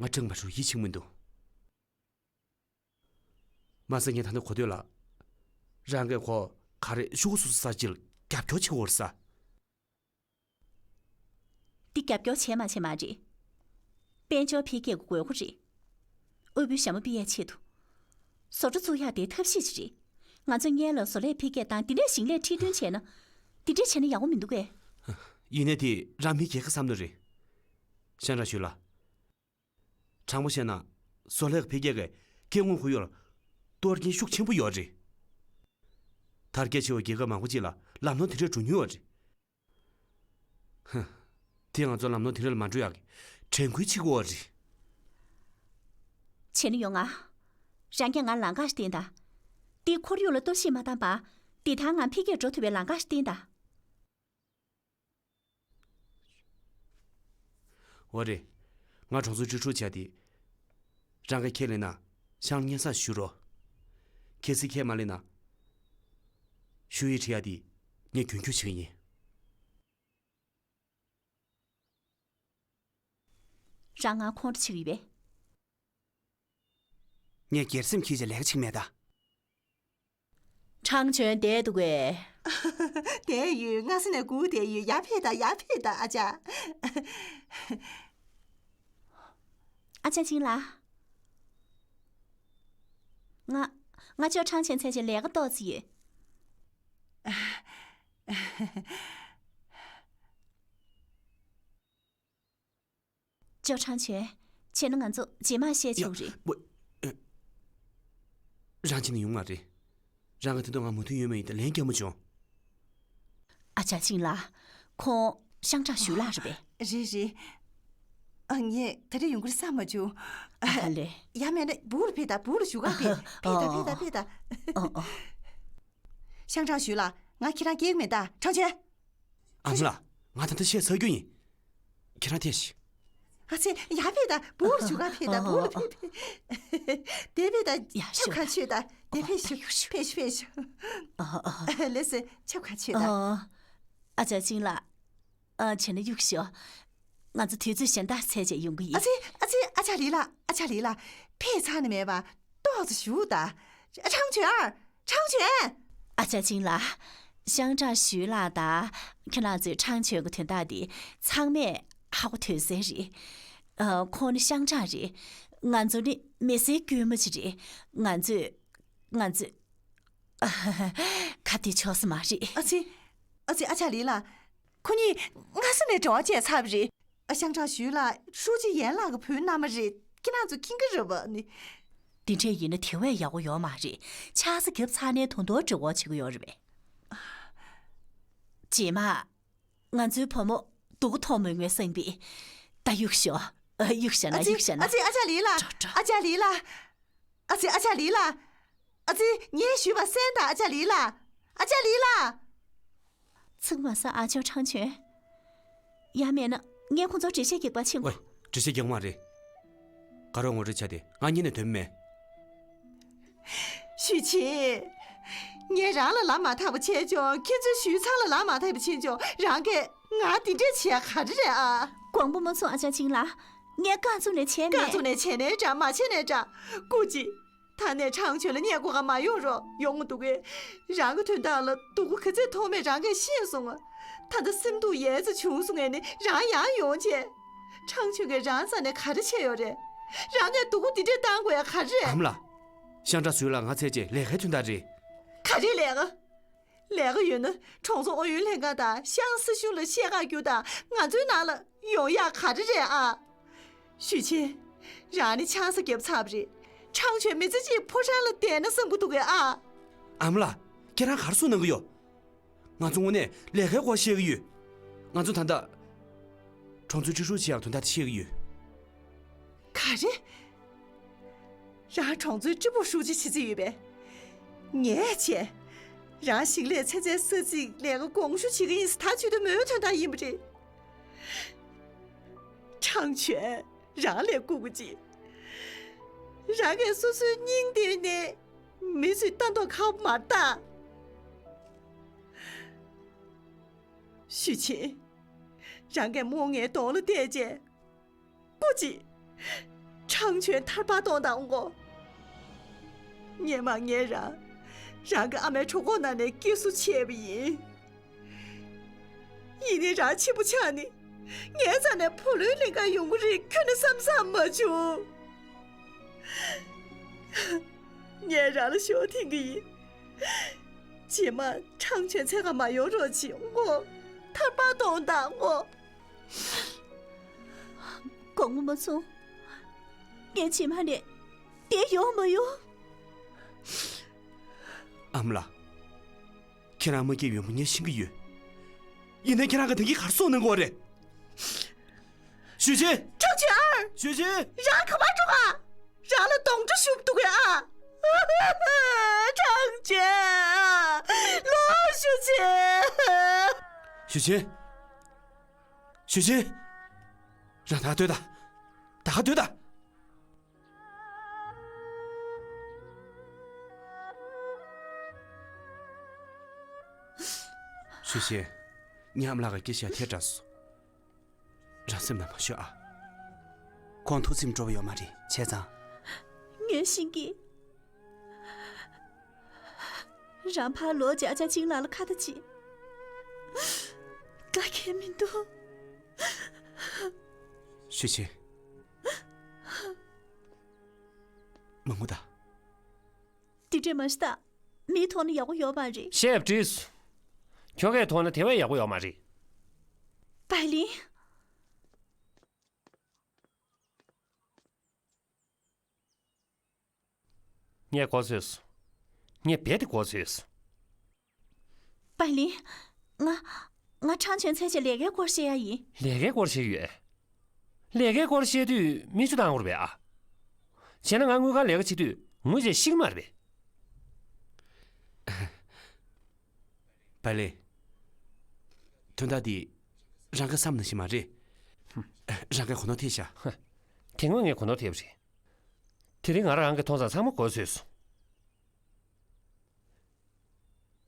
ང་ཀྲང་མ་ཧྲུའུ་ཡིད་ཆེས་མི་འདུག། མ་ཟད་ངས་ད་ནི་གོ་ཐོས་ལ། རང་གིས་ཁོ་ག་རེ་ཤོག་གུ་སོ་སོ་ས་ཅིག་ལ་རྒྱབ་སྐྱོར་བྱེད་དགོས་རེད་ས། འདི་རྒྱབ་སྐྱོར་བྱས་མ་བྱས་མ་རེད། དཔལ་འབྱོར་འཕེལ་རྒྱས་ཀྱི་དགོས་མཁོ་རེད། དབུལ་པོའི་ཞྭ་མོ་སྤུད་ཡས་ཆེད་དུ། བཟོ་གྲྭ་བཙུགས་ཡག་དེ་ཐབས་ཤེས་ཅིག་རེད། ང་ཚོས་སྔོན་ལ་བཟོ་ལས་འཕེལ་རྒྱས་དང་དེ་འདྲས་ཞིང་ལས་ཁྲིད་སྟོན་བྱས་ན། དེ་འདྲས་བྱས་ན་ཡག་པོ་མི་འདུག་གས། ཡིན་ནའི་དེ་རང་མི་སྒེར་གྱི་བསམ་བློ་རེད། ཤང་ཀྲང་ཞུས་ལགས། དྲང་པོ་བཤད་ན། བཟོ་ལས་ཀྱི་འཕེལ་རྒྱས་ཀྱིས་སྐྱེ་དངོས་ཁོར་ཡུག་ལ་གཏོར་སྐྱོན་ཤུགས་ཆེན་པོ་ཡོད་རེད། དར་རྒྱས་ཆེ་བའི་རྒྱལ་ཁབ་མང་པོ་ཅིག་ལ་ལམ་ནོར་དེ་འདྲས་འགྲོ་མྱོང་ཡོད་རེད། ཧ། དེ་ང་ཚོ་ལམ་ནོར་དེ་འདྲས་ལ་མ་འགྲོ་ཡག་གི་དྲན་སྐུལ་བྱེད་དགོས་པ་རེད། བྱས་ན་ཡོང་ང་། རང་གིས་ང་ལམ་ཁ་ཞིག་བསྟན་དང་། དེ་ཁོར་ཡུག་ལ་གཏོར་བཤིག་མ་བཏང་བར། བདེ་ཐང་ངང་འཕེལ་རྒྱས་འགྲོ་ཐུབ་པའི་ལམ་ཁ་ཞིག་བསྟན་དང་། འོ་རེད། ང་གྲོང་ཚོའི་ཀྲི་ཧྲུའུ་བྱས་ཏེ། རང་གིས་ཁས་ལེན་ན་ཤང་ལ་སྙན་སེང་ཞུ་རོགས། གལ་སྲིད་ཁས་མ་ལེན་ན། ཞུ་ཡིག་བྲི་ཡ་དེ་ངས་མགྱོན་སྐྱོབ་བྱེད་ཀྱི་ཡིན། རང་ང་ཁོང་ཁྲོ་བྱེད་ཀྱི་ཡོད་པས། ངས་སྒེར་སེམས་འཁྱེར་བྱས་ལས་ཀ་བྱེད་ཀྱི་མེད་ད། ཁྲང་ཆོན་བསྡད་འདུག་གས། བསྡད་ཡོད། སྔ་ས་ནས་སྒུག་བསྡད་ཡོད། ཡར་ཕེབས་དང་། ཡར་ཕེབས་དང་། ཨ་ཅག་ཨ་ཅག་ཅིང་ལགས། ང་། ང་ཅོ་ཁྲང་ཆོན་འཚོལ་བྱས་ལས་ཀ་ཏོག་ཙམ་ཡོད། ཅོ་ཁྲང་ཆོན། བྱས་ན་ང་ཚོ་རྗེས་མ་བཤད་ཆོག་རེད། ཡ། རང་བྱས་ན་ཡོང་མ་རེད། རང་གིས་ད་དུང་ང་མོས་མཐུན་ཡོད་མེད་ཡིན་ད་ལན་རྒྱག་མ་བྱུང་། ཨ་ཅག་ཅིང་ལགས། ཁོང་ཤང་ཀྲང་ཞུས་ལགས་རེད་པས། རེད་རེད། ཨ། ངས་ད་རེས་ཡོང་གི་རེད་བསམ་མ་བྱུང་། ཨ་ལེ། ཡ་མེད་ན་སྦུག་ལ་ཕེབས་དང་། སྦུག་ལ་བཞུགས་ག་ཕེབས། ཕེབས་དང་། ཕེབས་དང་། ཕེབས་དང་། ཨོ་ཨོ། ཤང་ཀྲང་ཞུས་ལགས། ང་ཁྱེད་རང་སྐྱེལ་གི་མེད་ད། ཁྲང་ཆོན། ཨ་མ་ལགས། ང་ད་ལྟ་བཤད་ཚར་རྒྱུ་ཡིན། ཁྱེད་རང་ཐད་ཤིག། ཨ་ཙི། ཡར་ཕེབས་དང་། སྦུག་ལ་བཞུགས་ག་ཕེབས་དང་། སྦུག་ལ་ཕེབས་ཕེབས། དེར་ཕེབས་དང་། ཡ། ཆབ་ཤོག་གང་མཆོད་དང་། དེར་ཕེབས་ཤོག། ཕེབས་ཤོག། ཕེབས་ཤོག། ཨ་ཨ། ལགས་སོ། ཆབ་གང་མཆོད་དང་། ཨ། ཨ་ཅག་ཅིང་ལགས། ཨ། བྱས་ན་གཡུག་ཞོག། ང་ཚོ་དུས་ཚོད་གཞན་དག་འཚོལ་བྱས་ཡོང་གི་ཡིན། ཨ་ཙི། ཨ་ཙི། ཨ་ཅག་ལི་ལགས། ཨ་ཅག་ལི་ལགས། ཕེབས་ཚར་ནི་མེད་པ། ཏོག་ཙམ་བཞུགས་དང་། ཨ། ཁྲང་ཆོན། ཁྲང་ཆོན། ཨ་ཅག་ཅིང་ལགས། ཤང་ཀྲང་ཞུས་ལགས་དང་། ཁྱེད་རང་ཚོས་ཁྲང་ཆོན་གྱི་དོན་དག་འདི་ཚང་མས་ཧ་གོ་ཐུབ་ས་རེད། ཨ། ཁོང་ནི་ཤང་ཀྲང་རེད། ང་ཚོ་ནི་མི་སེར་དཀྱུས་མ་ཅིག་རེད། ང་ཚོས། ང་ཚོས། ཁ་གཏད་ཆོག་ས་མ་རེད། ཨ་ཙི། ཨ་ཙི། ཨ་ཅག་ལི་ལགས། ཁོ་གཉིས་སྔ་ས་ནས་འབྲེལ་བ་བཅད་ཚར་བ་རེད། ཨ། ཤང་ཀྲང་ཞུས་ལགས་ཧྲུའུ་ཅི་ཡན་ལགས་ཀྱི་བུའི་མནའ་མ་རེད། ཁྱེད་རང་ཚོ་མཁྱེན་གྱི་རེད་པ་ནི། དེ་འདྲས་ཡིན་ན་དེ་བས་ཡག་པོ་ཡོད་མ་རེད། ཆགས་ས་བརྒྱབ་ཚར་ནས་ད་དུང་འབྲེལ་བ་བྱེད་ཀྱི་ཡོད་རེད་པས། རྗེས་མ། ང་ཚོའི་བུ་མོ་སྡུག་གུ་མཐོང་མོས་ངོས་སེང་པས། ད་གཡུག་ཞོག། ཨ། གཡུག་བཞག་ན། ཨ་ཙི། གཡུག་བཞག་ན། ཨ་ཙི། ཨ་ཅག་ལི་ལགས། འགྲོ་འགྲོ། ཨ་ཅག་ལི་ལགས། ཨ་ཙི། ཨ་ཅག་ལི་ལགས། ཨ་ཙི། ངས་ཞུས་པ་གསན་དང་། ཨ་ཅག་ལི་ལགས། ཨ་ཅག་ལི་ལགས། ཚིག་མ་ཟ། ཨ་ཅག་ཁྲང་ཆོན། ཡང་མེད་ན་ངས་ཁོང་ཚོར་འགྲེལ་བཤད་རྒྱག་པར་ཕྱིན་དགོས། ཝེ། འགྲེལ་བཤད་རྒྱག་མ་རེད། དགའ་རོགས་ངོ་སྤྲོད་བྱས་ཏེ་ང་གཉིས་ནས་དོན་མེད། ཞུས་ཆེ། ངས་རང་ལ་ལབ་མ་ཐག་པ་བྱས་ཀྱང་། ཁྱེད་ཚོའི་ཞུས་ཚང་ལ་ལབ་མ་ཐག་པ་བྱས་ཀྱང་། རང་གིས་ང་འདི་འདྲས་བྱེད་ཡ་ག་རེ་རེད་ཨ། དགོངས་པ་མ་ཚོམ། ཨ་ཅག་ཅིང་ལགས། ངས་རྐང་བཙུགས་ནས་བྱས་མེད། རྐང་བཙུགས་ནས་བྱས་ནའི་འདྲ། མ་བྱས་ནའི་འདྲ། སྐུ་མཁྱེན། ད་ནས་ཁྲང་ཆོན་ལ་བསྙད་བཀུར་ག་མ་ཡོང་རོགས། ཡོང་གི་འདུག་གས། རང་གི་དོན་དག་ལ་སྡུག་པོ་ག་ཚོད་མཐོང་མེད་རང་གིས་ཤེས་སོང་ང་། ད་ལྟ་སེམས་སྡུག་ཡལ་ཙམ་བྱུང་སོང་ངས་ནི་རང་ཡང་ཡོང་བྱས། ཁྲང་ཆོན་གྱིས་རང་རྩ་ནས་ག་རེ་བྱས་ཡོད་རེད། རང་གིས་སྡུག་པོ་འདི་འདྲས་བཏང་དགོས་ཡ་ག་རེ་རེད། ཨ་མ་ལགས། ཤང་ཁྲ་བཟོས་ལ་ང་ཚད་ཅེས་ལས་ཀའི་དོན་དག་རེད། ག་རེ་ལས་ཀ། ལས་ཀ་ཡོད་ན་གྲོང་ཚོ་ཨུ་ཡོན་ལྷན་ཁང་དང་ཤང་སྲིད་གཞུང་ལ་བཤད་ག་རྒྱུ་དང་ང་ཚོའི་ནང་ལ་ཡོང་ཡག་ག་རེ་རེད་ཨ། ཞུས་ཆེན། རང་ནི་ཆང་ས་བརྒྱབ་ཚར་བ་རེད། ཁྲང་ཆོན་མི་ཚེ་གཅིག་ཕོ་བྲང་ལ་བསྡད་ན་བསམ་གི་འདུག་གས་ཨ། ཨ་མ་ལགས། ཁྱེད་རང་ག་རེ་གསུངས་གནང་གི་ཡོད། ང་ཚོ་དངོས་གནས་ལས་ཀའི་སྐོར་བཤད་ཀྱི་ཡོད། ང་ཚོ་ད་ལྟ་གྲོང་ཚོའི་སྒྲིག་སྲོལ་བྱེད་ཡག་དོན་དག་དེ་བཤད་ཀྱི་ཡོད། ག་རེ། རང་གྲོང་ཚོའི་ཀྲི་པུའུ་ཧྲུའུ་ཅི་བྱེད་རྩིས་ཡོད་པས། ངས་བྱས། རང་ཞིང་ལས་ཚན་རྩལ་ས་ཚིགས་ལས་ཀ་དགོངས་ཞུ་བྱེད་ཀྱི་ཡིན་ཟེར་ད་བྱེད་དུ་མོས་དོན་དག་ཡིན་པ་རེད། ཁྲང་ཆོན། རང་ལས་སྐུ་གུ་ཅི། རང་གིས་སོ་སོའི་སྙིང་དེ་ནས་མི་ཚོས་ལྟ་མདོག་ཁ་པོ་མ་བལྟ། ཞུས་ཆེན། རང་གིས་རྨོངས་ངའི་གདོང་ལ་བལྟས་རྗེས། སྐུ་མཁྱེན། ཁྲང་ཆོན་ཐར་པ་གཏོང་དང་གོ། སྔོན་མ་ངས་རང་། རང་གི་ཨ་མའི་གྲོད་ཁོག་ནང་ནས་སྐྱེས་གཟུགས་ཆད་པ་ཡིན། ཡིན་ནའི་རང་ཆེན་པོ་ཆགས་ནས། ངའི་རྩ་ནས་བུ་ལོན་ལེན་ག་ཡོང་གི་རེད་ཁྱོན་ནས་བསམ་བསམ་མ་བྱུང་། ངས་རང་ལ་ཞོ་འཐེན་གི་ཡིན། རྗེས་མ་ཁྲང་ཆོན་འཚོལ་ག་མ་ཡོང་རོགས་གྱིས་ངོ་། ཐར་པ་གཏོང་དང་ངོ་། དགོངས་པ་མ་ཚོམས། ངས་རྗེས་མ་ནས་བསྡད་ཡོང་མ་ཡོང་། ཨ་མ་ལགས། ཁྱེད་རང་མ་སྐྱིད་ཡོད་པ་ངས་ཤེས་ཀྱི་ཡོད། ཡིན་ནའི་ཁྱེད་རང་གིས་དེ་གི་ག་རེ་གསུངས་གནང་གི་ཡོད་རེད། ཞུས་ཆེན། ཁྲང་ཆོན། ཞུས་ཆེན། རང་ག་པར་འགྲོ་ག། རང་ལ་གདོན་འདྲེ་ཞུགས་འདུག་གས་ཨ། ཁྲང་ཆོན། ལོ་ཞུས་ཆེན། ཞུས་ཆེན། ཞུས་ཆེན། རང་ད་ག་སྡོད་ད། ད་ག་སྡོད་ད། ཞུས་ཆེན། ངས་ཨ་མ་ལགས་ཀྱི་སྐད་ཆ་ཐལ་དྲགས་སོང་། རང་སེམས་ནང་མ་ཞུ་ཨ། ཁོང་ཐུགས་སེམས་སྤྲོ་བོ་ཡོད་མ་རེད་བྱས་ཙང་། ངས་ཤེས་ཀྱི། རང་ཕར་ལོག་བྱས་ཨ་ཅག་ཅིན་ལགས་ལ་ཁ་བརྡ་བྱེད། དགའ་གས་མི་འདུག་ཞུས་ཆེན། མ་ངུ་ད། དེ་འདྲས་མ་ཤི་ད། མིའི་ཐོག་ནས་ཡག་པོ་ཡོད་མ་རེད། བཤད་པ་འགྲིག་སོང་། ཁྱོ་གའི་ཐོག་ན་དེ་བས་ཡག་པོ་ཡོད་མ་རེད། བའི་ལིན། ངས་གོ་ཚོད་སོང་། ངས་རྦད་དེ་གོ་ཚོད་སོང་། པའི་ལིན། ང་། ང་ཁྲང་ཆོན་འཚོལ་བྱས་ལས་ཀའི་སྐོར་བཤད་ཡ་ཡིན། ལས་ཀའི་སྐོར་བཤད་ཀྱི་ཡོད། ལས་ཀའི་སྐོར་བཤད་དུས་མིག་ཆུ་བཏང་དགོས་རེད་པས་ཨ། བྱས་ན་ང་དངུལ་ཁང་ལས་ཀ་བྱེད་དུས་ངུ་བྱས་ཤི་གི་མ་རེད་པས། པའི་ལིན། དོན་དག་འདི་རང་གིས་བསམ་ནང་བཞིན་མ་རེད། རང་གིས་གོ་ནོར་ཐེབས་ཤག་དེ་སྔོན་ངས་གོ་ནོར་ཐེབས་པ་རེད། དེ་རིང་ང་རང་གིས་མཐོང་ཙང་ཚང་མ་གོ་ཚོད་སོང་།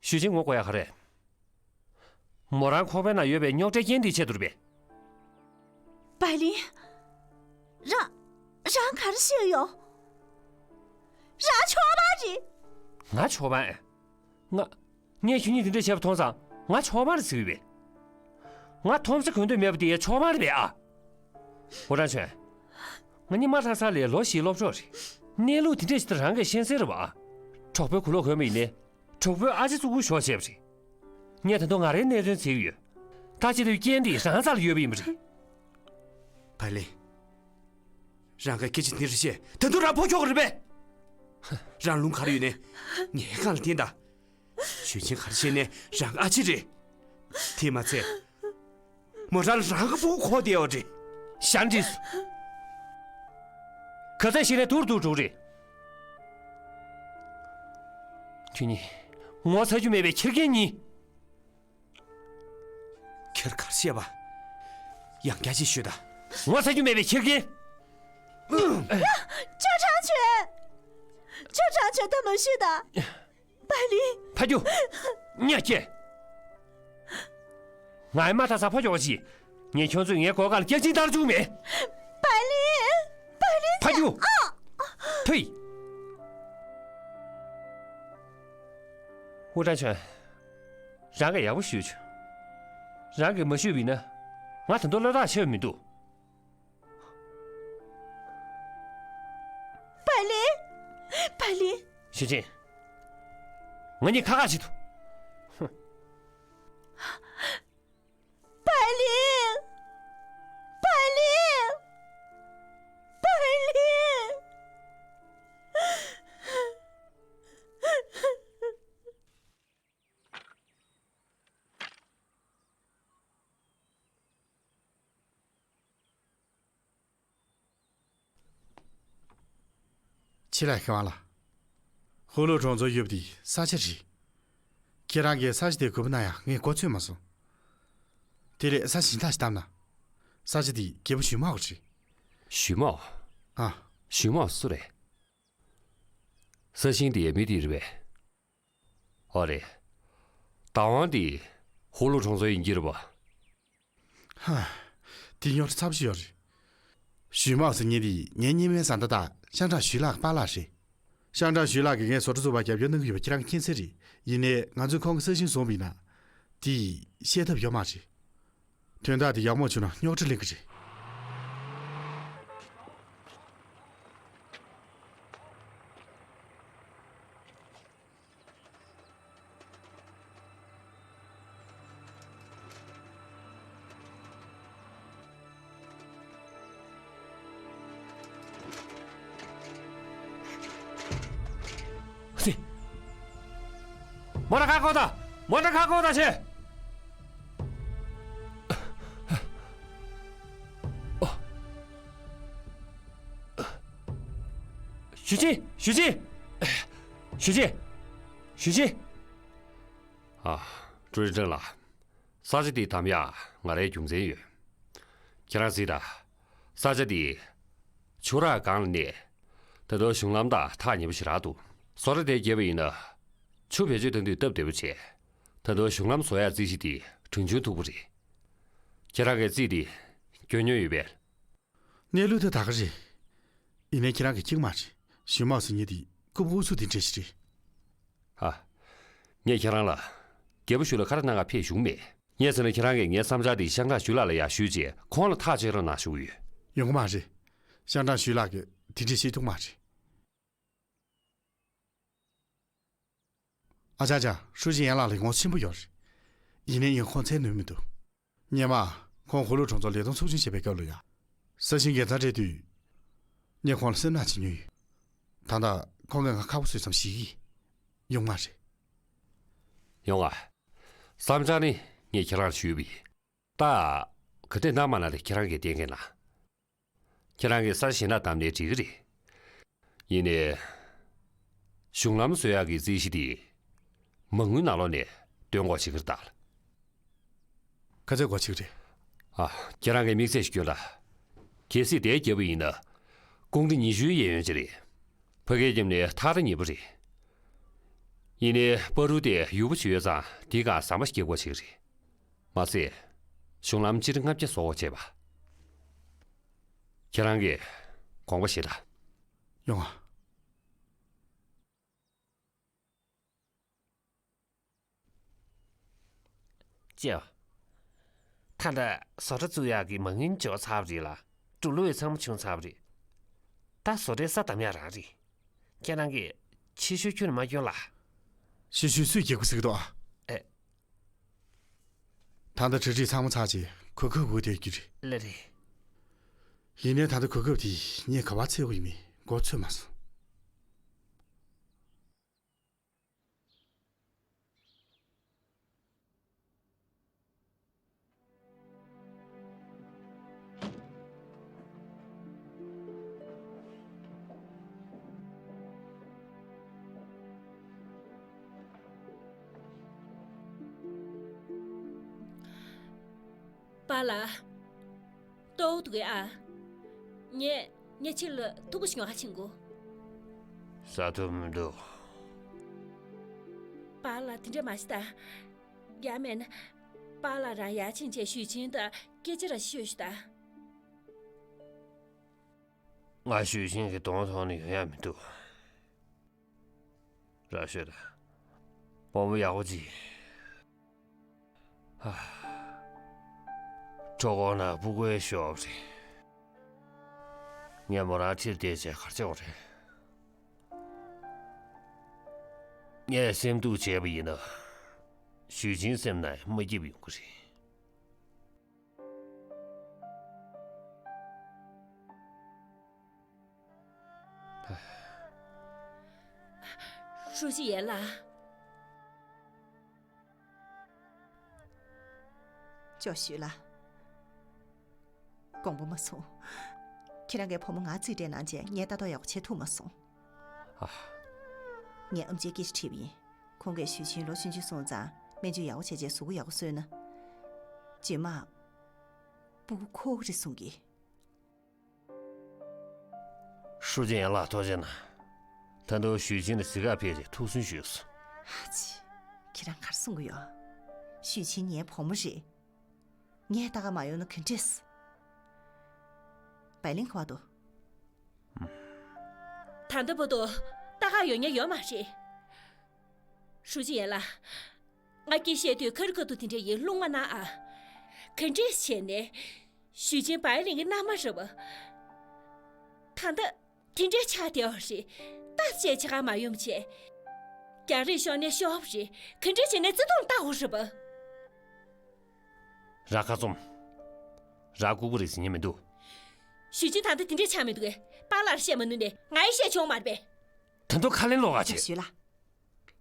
ཞུས་ཆེན་ངོ་རྒོལ་ཡག་ག་རེད། མོ་རང་ཁོག་པའི་ནང་ཡོད་པའི་རྙོག་དྲའི་རྐྱེན་དེའི་ཆེད་དུ་རེད་པས། པའི་ལིན། རང་། རང་ག་རེ་བཤད་ཡོད། རང་ཆོས་པ་རེད། ང་ཆོས་པ། ང་། ངས་ཁྱོད་གཉིས་དེ་འདྲ་བྱས་པ་མཐོང་ཙང་ང་ཆོས་པ་རེད་ཟེར་གི་ཡོད་པས། ང་མཐོང་ས་གོན་འདོད་མེད་པ་དེ་ཡང་ཆོས་པ་རེད་པས་ཨ། ཧུའུ་ཁྲང་ཆོན། ང་གཉིས་མ་ཐག་ས་ལས་ལོ་བཞིའི་སློབ་གྲོགས་རེད། གནས་ལུགས་དེ་འདྲ་ཞིག་ད་རང་གིས་ཤེས་གསལ་རེད་པ་ཨ། གྲོགས་པོའི་གུ་ལོག་གོན་པ་ཡིན་ནའི། གྲོགས་པོའི་ཨ་ཅེ་གཙུག་པུའི་ཞོར་བྱས་པ་རེད། ངས་ད་དུང་ང་རའི་གནད་དོན་བརྩི་གི་ཡོད། ད་ཅི་ཐུབ་རྐྱེན་འདི་རང་རྩ་ལ་ཡོད་པ་ཡིན་པ་རེད། བའི་ལིན། རང་གིས་སྐད་ཆ་འདི་རེ་བཤད་ད་དུང་རང་ཕོ་ཁྱོག་གི་རེད་པས། རང་ལུང་ག་རེ་ཡོད་ནས་ངའི་སྒང་ལ་བསྟན་ད། ཞུས་ཆེན་ག་རེ་བཤད་ནས་རང་གི་ཨ་ཅེ་རེད། དེས་མ་ཚད། མོ་རང་རང་གི་སྤུ་གུ་གོ་བསྡད་ཡོད་རེད། ཞང་འདྲིས། ག་ཚད་ཞིག་ནས་སྡུག་སྡུག་འགྲོ་རེད། ཁྱོད་གཉིས། ངོ་ཚ་རྒྱུ་མེད་པའི་ཁྱི་རྒན་གཉིས། ཁྱོད་ག་རེ་བཤད་པ། ཡང་བསྐྱར་ཅིག་ཤོད་ད། ངོ་ཚ་རྒྱུ་མེད་པའི་ཁྱི་རྒན། ཅོ་ཁྲང་ཆོན། ཅོ་ཁྲང་ཆོན་ད་མ་ཤོད་ད། པའི་ལིན། ཕ་ཁྱུ། ཉ་སྐྱེ། ང་ཡི་མ་ཐག་ས་ཕོ་ཁྱོ་ག་ཅིག་ངས་ཁྱོད་ཚོས་ངའི་སྒོ་ཁ་ལ་སྐྱག་གཅིན་བཏང་བཅུག་མེད། པའི་ལིན། པའི་ལིན། ཕ་ཁྱུ། ཨ། ཐུའི། ཧུའུ་ཁྲང་ཆོན། རང་གིས་ཡག་པོ་ཞུས་བྱུང་། རང་གིས་མ་ཞུས་པ་ཡིན་ན། ང་ད་དུང་བློ་ཐག་ཆོད་མི་འདུག་ལིན། ཞུས་ཅིན། ང་གཉིས་ཁ་ཁ་བྱེད་དོ། ཧུམ། པའི་ལིན། པའི་ལིན། པའི་ལིན། ཆེ་ལགས་ཤེས་དབང་ལགས། ཧུ་ལུ་གྲོང་ཚོར་ཡོད་པ་དེ་ས་ཆ་རེད། ཁྱེད་རང་གིས་ས་ཆ་དེ་ག་པར་གནང་ཡག་ངས་མགོ་ཚོད་མ་སོང་། དེ་ལས་ས་ཆ་གཞན་དག་ཞིག་བདམས་ན། ས་ཆ་དེ་རྒྱལ་པོ་ཞུས་མའོ་རེད། ཞུས་མའོ། ཨ། ཞུས་མའོ་སུ་རེད། ས་ཞིང་དེའི་མི་དེ་རེད་པས། ཨོ་རེད། བདག་དབང་དེ་ཧུ་ལུ་གྲོང་ཚོ་ཡིན་གྱི་རེད་པ། ཧ། དེ་རྙོག་དྲ་ཚ་པོ་ཞིག་ཡོད་རེད། ཞུས་མའོ་ཟེར་མཁན་དེ་ངའི་གཉེན་མའི་བཟའ་ཟླ་དང་ཤང་ཀྲང་ཞུས་ལགས་ཀྱི་པཱ་ལགས་རེད། ཤང་ཀྲང་ཞུས་ལགས་ཀྱིས་ངས་བཟོ་གྲྭ་བཙུགས་པར་རྒྱབ་སྐྱོར་གནང་གི་ཡོད་པ་ཁྱེད་རང་གིས་མཁྱེན་གསལ་རེད། ཡིན་ནའི་ང་ཚོས་ཁོང་གི་ས་ཞིང་བཟུང་བ་ཡིན་ན། དེ་ཡིས་བཤད་ཐབས་ཡོད་མ་རེད། དོན་དག་དེ་ཡག་མོ་བྱུང་ན་རྙོག་དྲ་སླེབས་ཀྱི་རེད། ཧི། མོ་ཊ་ཁ་བསྐོར་དང་། མོ་ཊ་ཁ་བསྐོར་དང་བྱེད། ཞུས་ཅིན། ཞུས་ཅིན། ཞུས་ཅིན། ཞུས་ཅིན། ཨ། ཀྲུའུ་ཧྲི་ཀྲང་ལགས། ས་ཆ་འདི་བདམས་ཡག་ང་རའི་རྒྱུ་མཚན་ཡོད། ཁྱེད་རང་གཟིགས་དང་། ས་ཆ་འདི་ཆུ་རགས་སྒང་ལ་གནས། ད་དུང་གཞུང་ལམ་དང་ཐག་ཉེ་པོ་ཞེ་དྲག་འདུག་བཟོ་གྲྭ་དེ་བརྒྱབ་པ་ཡིན་ན། ཆུ་བེད་སྤྱོད་གཏང་དུས་སྟབས་བདེ་པོ་བྱས། ད་དུང་གཞུང་ལམ་བཟོ་ཡག་རྩིས་གཞི་དེ་གྲོན་ཆུང་མཐུག་པོ་རེད། ཁྱེད་རང་གིས་རྩིས་དེ་སྐྱོན་མྱོང་ཡོད་པས། གནས་ལུགས་དེ་ད་ག་རེད། ཡིན་ནའི་ཁྱེད་རང་གིས་མཁྱེན་མ་རེད། ཞུས་མའོ་ཟེར་མཁན་དེ་རྐུབ་ཀྱི་ཨུ་ཚུགས་དེ་འདྲ་ཞིག་རེད། ཨ། ངས་ཁྱེད་རང་ལ་རྒྱལ་པོ་ཞུས་ལགས་ཁ་ར་གནང་ག་ཕེབས་བཞུགས་མེད། ངས་ཟེར་ན་ཁྱེད་རང་གིས་ངའི་བསམ་འཆར་དེ་ཤང་ཀྲང་ཞུས་ལགས་ལ་ཡར་ཞུས་རྗེས་ཁོང་ལ་ཐག་བཅད་རོགས་གནང་ཞུ་གི་ཡོད། ཡོང་གི་མ་རེད། ཤང་ཀྲང་ཞུས་ལགས་ཀྱིས་དེ་འདྲ་བྱེད་ཐུབ་མ་རེད། ཨ་ཅག་ཅག་ཧྲུའུ་ཅི་ཡན་ལགས་ལ་ངོ་ཆེན་པོ་ཡོད་རེད། ཡིན་ནའི་ངས་ཁོང་མཚན་ནུས་མི་འདུག་སྔོན་མ་ཁོང་ཧུ་ལུ་གྲོང་ཚོར་ལས་དོན་ཚོགས་ཆུང་བྱེད་པའི་སྐབས་ལ་ཡང་། ས་ཞིང་དགེ་མཚན་སྤྲད་དུས། ངས་ཁོང་ལ་སེམས་ནག་བྱེད་མྱོང་ཡོད། ད་ལྟ་ཁོང་གིས་ང་ཁག་པོ་བཟོས་ཙང་ཞིག་གིས་ཡོང་མ་རེད། ཡོང་ང་། བསམ་འཆར་ནི་ངས་ཁྱེད་རང་ལ་ཞུས་པ་ཡིན། ད། ག་འདྲས་གནང་མ་གནང་དེ་ཁྱེད་རང་གིས་གཏན་འཁེལ་གནང་། ཁྱེད་རང་གིས་ས་ཞིང་ནག་བདམས་ནའི་འགྲིག་གི་རེད། ཡིན་ནའི། གཞུང་ལམ་བཟོ་ཡག་གི་རྩིས་གཞི་དེ། མ་དངུལ་ནང་ལོགས་ནས་འདོན་དགོས་བྱེད་ཀྱི་རེད་ད། ག་ཚོད་དགོས་བྱེད་ཀྱི་རེད། ཨ། ཁྱེད་རང་གིས་དམིགས་བསལ་ཞིག་སྐྱོན་ལ། གལ་སྲིད་དེ་བརྒྱབ་པ་ཡིན་ན། ཀོང་ཀྲི་ཉི་ཤུའི་གཡས་གཡོན་ཅིག་རེད། ཕ་གིར་བརྒྱབ་ནས་ཐག་རིང་ཉེ་པོ་རེད། ཡིན་ནའི་བར་དུ་དེ་ཡུར་བུ་ཅིག་ཡོད་ཙང་དེའི་སྒང་ཟམ་པ་ཞིག་རྒྱག་དགོས་བྱེད་ཀྱི་རེད། མ་ཟད། གཞུང་ལམ་སྤྱིར་ལྔ་བརྒྱ་བཟོ་དགོས་བྱས་པ། ཁྱེད་རང་གིས་དགོངས་པ་བཞེས་དང་། ཡོང་ང་། ཅེ། ད་ལྟ་བཟོ་གྲྭ་བཙུགས་ཡག་གི་མ་དངུལ་འབྱོར་ཚར་བ་རེད་ལ། འགྲོ་ལུགས་ཡང་ཚང་མ་བྱུང་ཚར་བ་རེད། ད་བཟོ་གྲྭའི་ས་བདམས་ཡག་རང་རེད། ཁྱེད་རང་གིས་ཕྱི་བཤོལ་ཁྱོན་ནས་མ་སྐྱོན་ལ། ཕྱི་བཤོལ་སུས་རྒྱག་དགོས་ཟེར་གི་འདུག་ཨ། ཨེ། ད་ལྟ་གྲ་སྒྲིག་ཚང་མ་ཚར་རྗེས་གོ་སྐབས་དགོས་བསྡད་རྒྱུ་རེད། ལགས་རེད། ཡིན་ནའི་ད་ལྟ་གོ་སྐབས་དེ་ངས་ག་པར་འཚོལ་དགོས་ཡིན་མིན་མགོ་ཚོད་མ་སོང་། པཱ་ལགས། ལྟོགས་འདུག་གས་ཨ། ངས་ངས་ཁྱེད་ལ་ཐུག་པ་ཞིག་ཉོ་ག་ཕྱིན་དགོས། ཟ་ཐུབ་མི་འདུག་པཱ་ལགས་དེ་འདྲས་མ་བྱེད་ད། ཡང་མིན། པཱ་ལགས་རང་ཡར་ཕྱིན་བྱས་ཞུས་ཅིན་དང་སྐད་ཆ་ར་ཤོད་ཤོད་ད། ང་ཞུས་ཅིན་གྱི་གདོང་མཐོང་ནས་ཡོང་ཡག་མི་འདུག་ར་ཤོད་ད། དཔའ་མོ་ཡག་པོ་ཅིག་ཧ། གྲོད་ཁོག་ན་སྤུ་གུའི་ཤོབ་རེད། ངས་མོ་རང་ཁྲིད་བསྡད་བྱས་ག་རེ་བྱེད་དགོས་རེད། ངས་སེམས་སྡུག་བྱས་པ་ཡིན་ན། ཞུས་ཆིན་སེམས་ནང་མ་སྐྱིད་པ་ཡོང་གི་རེད། ཧྲུའུ་ཅི་ཡན་ལགས། ཅོ་ཞུས་ལགས། དགོངས་པ་མ་ཚོམས། ཁྱེད་རང་གི་བུ་མོ་ང་རྩིས་སྤྲད་གནང་རྗེས་ངས་ལྟ་རྟོག་ཡག་པོ་བྱེད་ཐུབ་མ་སོང་། ཨ། ངས་ཨེམ་ཆིར་སྐད་ཆ་དྲིས་པ་ཡིན། ཁོང་གིས་ཞུས་ཆིན་ལོ་ཆུང་ཆུང་སོང་ཙང་སྨན་བཅོས་ཡག་པོ་བྱས་རྗེས་གཟུགས་པོ་ཡག་པོ་བཟོས་ན། རྗེས་མ། སྤུ་གུ་འཁོར་གི་རེད་གསུང་གི། ཧྲུའུ་ཅི་ཡན་ལགས་ཐུགས་རྗེ་གནང་། ད་དུང་ཞུས་ཆིན་ལ་གཟིགས་ག་ཕེབས་རྗེས་ཐུགས་སུན་ཞུས་སོང་། ཨ་ཙི། ཁྱེད་རང་ག་རེ་གསུང་གི་ཡོད། ཞུས་ཆིན་ངའི་བུ་མོ་རེད། ངས་ལྟ་ག་མ་ཡོང་ན་ག་འདྲས། བའི་ལིན་ག་པར་འདུག་ད་ལྟ་བར་དུ་ལྟ་ག་ཡོང་མཁན་ཡོད་མ་རེད། ཧྲུའུ་ཅི་ཡན་ལགས། ང་སྐད་བཤད་དུས་ཁ་རི་ཁ་ཐུག་དེ་འདྲ་ཡིན་རླུང་མ་གནང་ཨ། ག་འདྲས་བྱས་ནས། ཞུས་ཆིན་བའི་ལིན་གྱི་མནའ་མ་རེད་པ། ད་ལྟ་དེ་འདྲའི་ཆགས་བསྡད་པ་རེད། ལྟ་བྱས་ཆ་ག་མ་ཡོང་བྱས། རྒྱག་རེས་ཤོར་ནས་ཤོར་བ་རེད། ག་འདྲས་བྱས་ནས་བརྩེ་དུང་ལྟ་དགོས་རེད་པ། ར་ཁ་བཙུམ། ར་ལྐུགས་པ་རེད་ཟེར་མཁན་མི་འདུག་ཞུས་ཆིན་ད་ལྟ་དེ་འདྲས་ཆགས་མི་འདུག་གས། པཱ་ལགས་བཤད་མ་ནུས་ནས་ང་ཡིས་བཤད་ཆོག་མ་རེད་པས། ད་དུང་ཁ་ལན་སློག་ག་བྱེད། ཞུས་ལགས།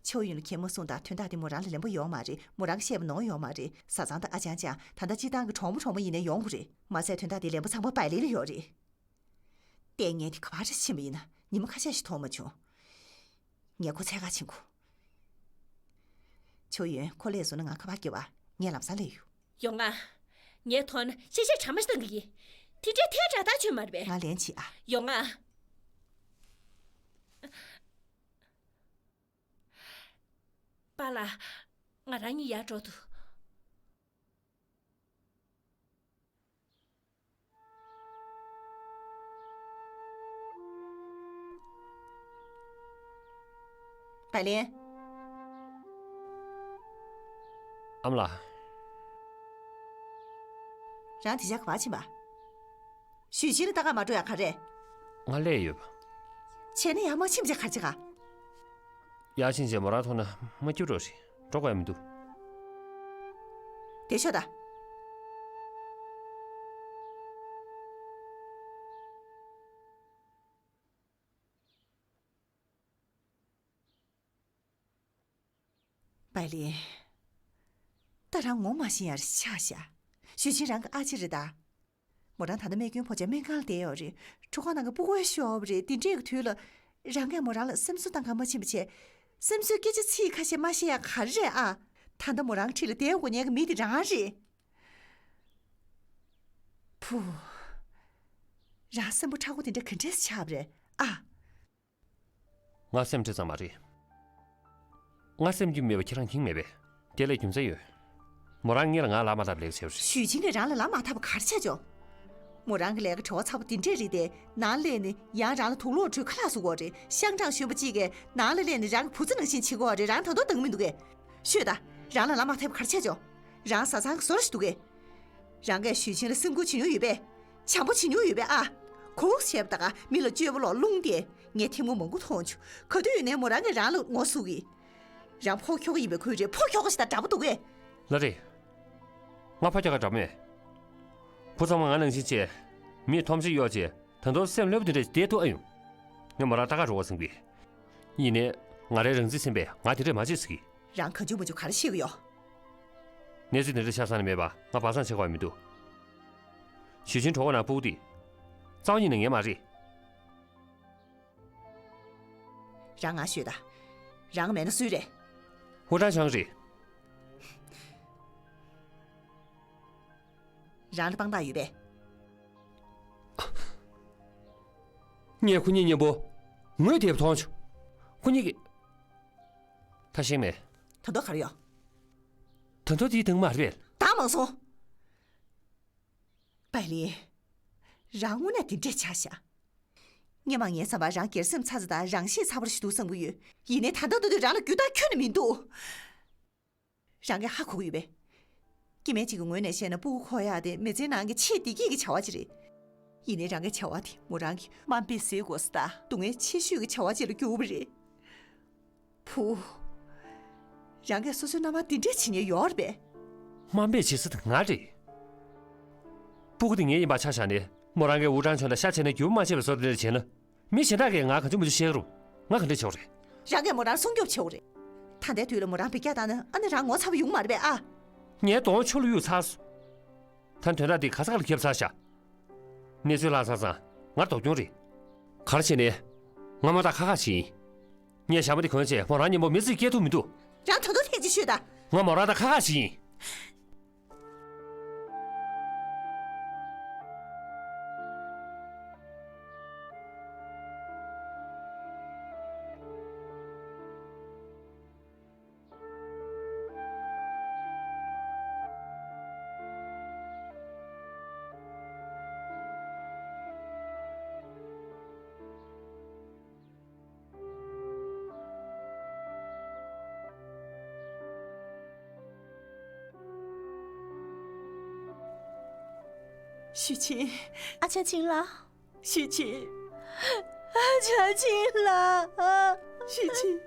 ཆོས་ཡུན་ལ་མཁྱེན་མ་གསུངས་དང་དོན་དག་དེ་མོ་རང་ལ་ལན་པོ་ཡོད་མ་རེད། མོ་རང་གིས་བཤད་པ་ནོར་ཡོད་མ་རེད། བཟའ་ཚང་དང་ཨ་ཅང་ཅང་ད་ལྟ་སྤྱིར་བཏང་གི་གྲོགས་མོ་གྲོགས་མོ་ཡིན་ནའི་ཡོང་གི་རེད། མ་ཟད་དོན་དག་དེ་ལན་པོ་ཚང་མ་བའི་ལིན་ལ་ཡོད་རེད། ལྟས་ངན་དེ་ག་པར་ཕྱིན་པ་ཡིན་ན་ཉི་མ་ཁ་ཤས་ཤིག་མཐོང་མ་བྱུང་། ངས་ཁོ་འཚོལ་ག་ཕྱིན་དགོས། ཆོས་ཡུན་ཁོ་སླེབས་སོང་ན་ང་ཁ་པར་བརྒྱབ་པ། ངས་ལམ་སང་སླེབས་ཡོང་། ཡོང་ང་། ངས་མཐོང་ན་ཤེས་བྱ་དྲ་མ་ཞིག་བཏང་གི་ཡིན། དེ་འདྲའི་ཐལ་དྲགས་ཐག་ཆོད་མ་རེད་པས། ང་ལན་བྱེད་ཨ། ཡོང་ང་། པཱ་ལགས། ང་རང་གཉིས་ཡར་འགྲོ་འདུག་བའི་ལིན། ཨ་མ་ལགས། རང་དེ་ཤག་ག་པར་ཕྱིན་པ། ཞུས་ཆིན་ལ་ལྟ་ག་མ་འགྲོ་ཡ་ག་རེ། ང་སླེབས་ཡོད་པ། བྱས་ན་ཡར་མ་ཕྱིན་བྱས་ག་རེ་བྱེད་ག། ཡར་ཕྱིན་བྱས་མོ་རང་མཐོང་ན་མ་སྐྱིད་པ་རེད། འགྲོ་དགོས་ཡ་མི་འདུག་དེ་ཤོད་ད། བའི་ལིན། ད་རང་ངོ་མ་ཤེས་ཡ་རེ་ཆགས་ཤག་ཞུས་ཆིན་རང་གི་ཨ་ཅེ་རེད་ད། མོ་རང་ད་ལྟ་རྨས་སྐྱོན་ཕོག་བྱས་སྨན་ཁང་ལ་བསྡད་ཡོད་རེད། གྲོད་ཁོག་ནང་གི་སྤུ་གུ་ཤོར་བ་རེད། དེ་འདྲའི་གི་དུས་ལ། རང་གིས་མོ་རང་ལ་སེམས་གསོ་བཏང་ག་མ་ཕྱིན་པ་བྱས། སེམས་གསོའི་སྐད་ཆ་ཚིག་ཁ་ཤས་མ་བཤད་ཡ་ག་རེ་རེད་ཨ། ད་ལྟ་མོ་རང་འཁྲིས་ལ་བསྡད་དགོས་མཁན་གི་མི་དེ་རང་རེད། བུ། རང་སེམས་པ་མཁྲེགས་པོ་དེ་འདྲ་ག་འདྲས་ཆགས་པ་རེད་ཨ། ང་སེམས་ཁྲལ་ཙམ་མ་རེད། ང་སེམས་རྒྱུད་མེད་པ་ཁྱེད་རང་མཁྱེན་མེད་པས། དེ་ལས་རྒྱུ་མཚན་ཡོད། མོ་རང་ངེད་ལ་ང་ལ་མ་བསླབ་ལེགས་བྱས་པ་རེད། ཞུས་ཆིན་གྱིས་རང་ལ་ལམ་མ་ཐབས་ག་རེ་བྱས་ཆོག་མོ་རང་གི་ལས་ཀ་བྲེལ་བ་ཚ་པོ་དེ་འདྲས་རེད་དེ། ནང་སླེབས་ནས་ཡང་རང་ལ་དུག་སློག་འཁྲུད་ཁ་ལག་བཟོ་གི་ཡོད་རེད། ཤང་ཀྲང་གཞོན་པ་གཅིག་གིས་ནང་ལ་སླེབས་ནས་རང་གི་བུ་ཚ་ནང་བཞིན་བྱེད་ཀྱི་ཡོད་རེད། རང་ད་དུང་འདང་མི་འདུག་གས། ཤོད་ད། རང་ལ་ལམ་མ་ཐབས་ག་རེ་བྱས་ཆོག་རང་བཟའ་ཚང་གི་བཟོ་འདྲ་ཞིག་འདུག་གས། རང་གིས་ཞུས་ཆིན་ལ་སེམས་ཁུར་བྱེད་མྱོང་ཡོད་པས། བྱམས་པོ་བྱེད་མྱོང་ཡོད་པས་ཨ། གུག་བྱས་པ་ད་ག་མི་ལ་སྤྱོད་པ་ལོག་རླུང་དེ། ངས་ཐེངས་མ་མང་པོ་མཐོང་བྱུང་། ག་དུས་ཡིན་ནའི་མོ་རང་གིས་རང་ལ་ངོ་ཟུག་གི། རང་ཕོ་ཁྱོ་ག་ཡིན་པའི་ཁུལ་རེད། ཕོ་ཁྱོ་ག་ཞིག་དང་འདྲ་པོ་འདུག་གས། ལགས་རེད། ང་ཕོ་ཁྱོ་ག་འདྲ་པོ་མེད། བུ་ཚང་མ་ང་ནང་བཞིན་བྱས། མིས་ཐོམ་ཤེས་གཡོག་བྱས། ད་དུང་སེམས་ལྷོད་པོ་དེ་འདྲ་ཞིག་བསྡད་ཐུབ་ཨ་ཡོང་། ངས་མོ་རང་ལྟ་ག་འགྲོ་དགོས་བསམ་གི། ཡིན་ནའི། ང་རའི་རང་བཙན་ཟིན་པས་ང་དེ་འདྲས་མ་བྱེད་ཟེར་གི། རང་གང་བྱུང་མང་བྱུང་ག་རེ་བཤད་གི་ཡོད། གནས་ཚུལ་འདི་འདྲ་ཆགས་ས་ནས་མེད་པ་ང་སྦ་གསང་བྱེད་དགོས་མི་འདུག་ཞུས་ཆིན་གྲོད་ཁོག་ནང་སྤུ་གུ་དེ། རྩ་བ་ཉིད་ནས་ངའི་མ་རེད། རང་ང་ཤོད་ད། རང་མེད་ན་སུའི་རེད། ཧུ་ཀྲང་ཞང་རེད། རང་ལ་དཔང་རྟགས་ཡོད་པས། ངས་ཁོ་གཉིས་མཉམ་པོ་ངོས་དེབ་མཐོང་བྱུང་། ཁོ་གཉིས་ཀྱིས། ད་ཤེས་མེད། ད་དུང་ག་རེ་ཡོད། ད་དུང་དེའི་སྟེང་མ་རེད་པས། ད་མང་སོང་། པའི་ལི། རང་དངོས་གནས་དེ་འདྲས་ཆགས་ཤག་སྔོན་མ་ངའི་བསམ་པར་རང་སྒེར་སེམས་ཚ་ཚ་དང་རང་ཤེད་ཚ་བ་ཞིག་འདུག་བསམ་གྱི་ཡོད། ཡིན་ནའི་ད་ལྟ་ལྟ་དུས་རང་ལ་རྒྱུ་དག་ཁྱོན་ནས་མི་འདུག་རང་གིས་ཧ་གོ་གི་ཡོད་པས། སྐྱེ་དམན་གཅིག་གི་ངོས་ནས་བཤད་ན་སྤུ་གུ་འཁོར་ཡག་དེ་མི་ཚེའི་ནང་གི་ཆེས་བདེ་སྐྱིད་ཀྱི་བྱ་བ་ཅིག་རེད། ཡིན་ནའི་རང་གི་བྱ་བ་དེ་མོ་རང་གི་དམའ་འབེབས་བཟོས་དགོས་ས་དང་སྡུག་བསྔལ་ཆེ་ཤོས་ཀྱི་བྱ་བ་ཅིག་ལ་གྱུར་པ་རེད། བུ། རང་གིས་སོ་སོའི་མནའ་མ་འདི་འདྲས་བྱེད་ཉེན་ཡོད་རེད་པས། དམའ་འབེབས་བྱེད་ས་དེ་ང་རེད། སྤུ་གུ་དེ་ངའི་ཡིན་པ་ཆ་བཞག་ནས་མོ་རང་གིས་ཨུ་ཀྲང་ཆོན་ལ་ཤ་བྱས་ནས་རྒྱུས་མ་ཆད་པའི་བཟོ་དེ་འདྲ་བྱས་ན། མི་གཞན་དག་གིས་ང་གང་བྱུང་མི་བྱུང་བཤད་ཀྱི་རུང་ང་ག་འདྲ་བྱེད་དགོས་རེད། རང་གིས་མོ་རང་སྲུང་སྐྱོབ་བྱེད་དགོས་རེད། ད་ལྟའི་དུས་ལ་མོ་རང་འབུད་རྒྱག་བཏང་ན་ཨ་ནི་རང་ངོ་ཚ་པོ་ཡོང་མ་རེད་པས་ཨ། ངའི་གདོང་ཆུ་ལ་གཡུག་ཚར་སོང་། ད་དོན་དག་འདི་ག་ས་ག་ལ་ཁྱབ་ཚར་ཤག་གནས་ཚུལ་ལྷག་ཚར་ཙང་ང་སྡུག་གྱོང་རེད། ག་རེ་བྱས་ནས། ང་མོ་དང་ཁ་ཁ་ཞིག་ཡིན། ངས་ཞྭ་མོ་འདི་གོན་བྱས་མོ་རང་མཉམ་པོ་མི་ཚེ་སྐྱེལ་ཐུབ་མི་འདུག་རང་ད་དུང་ཐེངས་གཅིག་ཤོད་ད། ང་མོ་རང་དང་ཁ་ཁ་ཞིག་ཡིན། 许晴， ཨ་ཅག་ཆིང་ལགས། 许晴， ཨ་ཅག་ཆིང་ལགས། 许晴。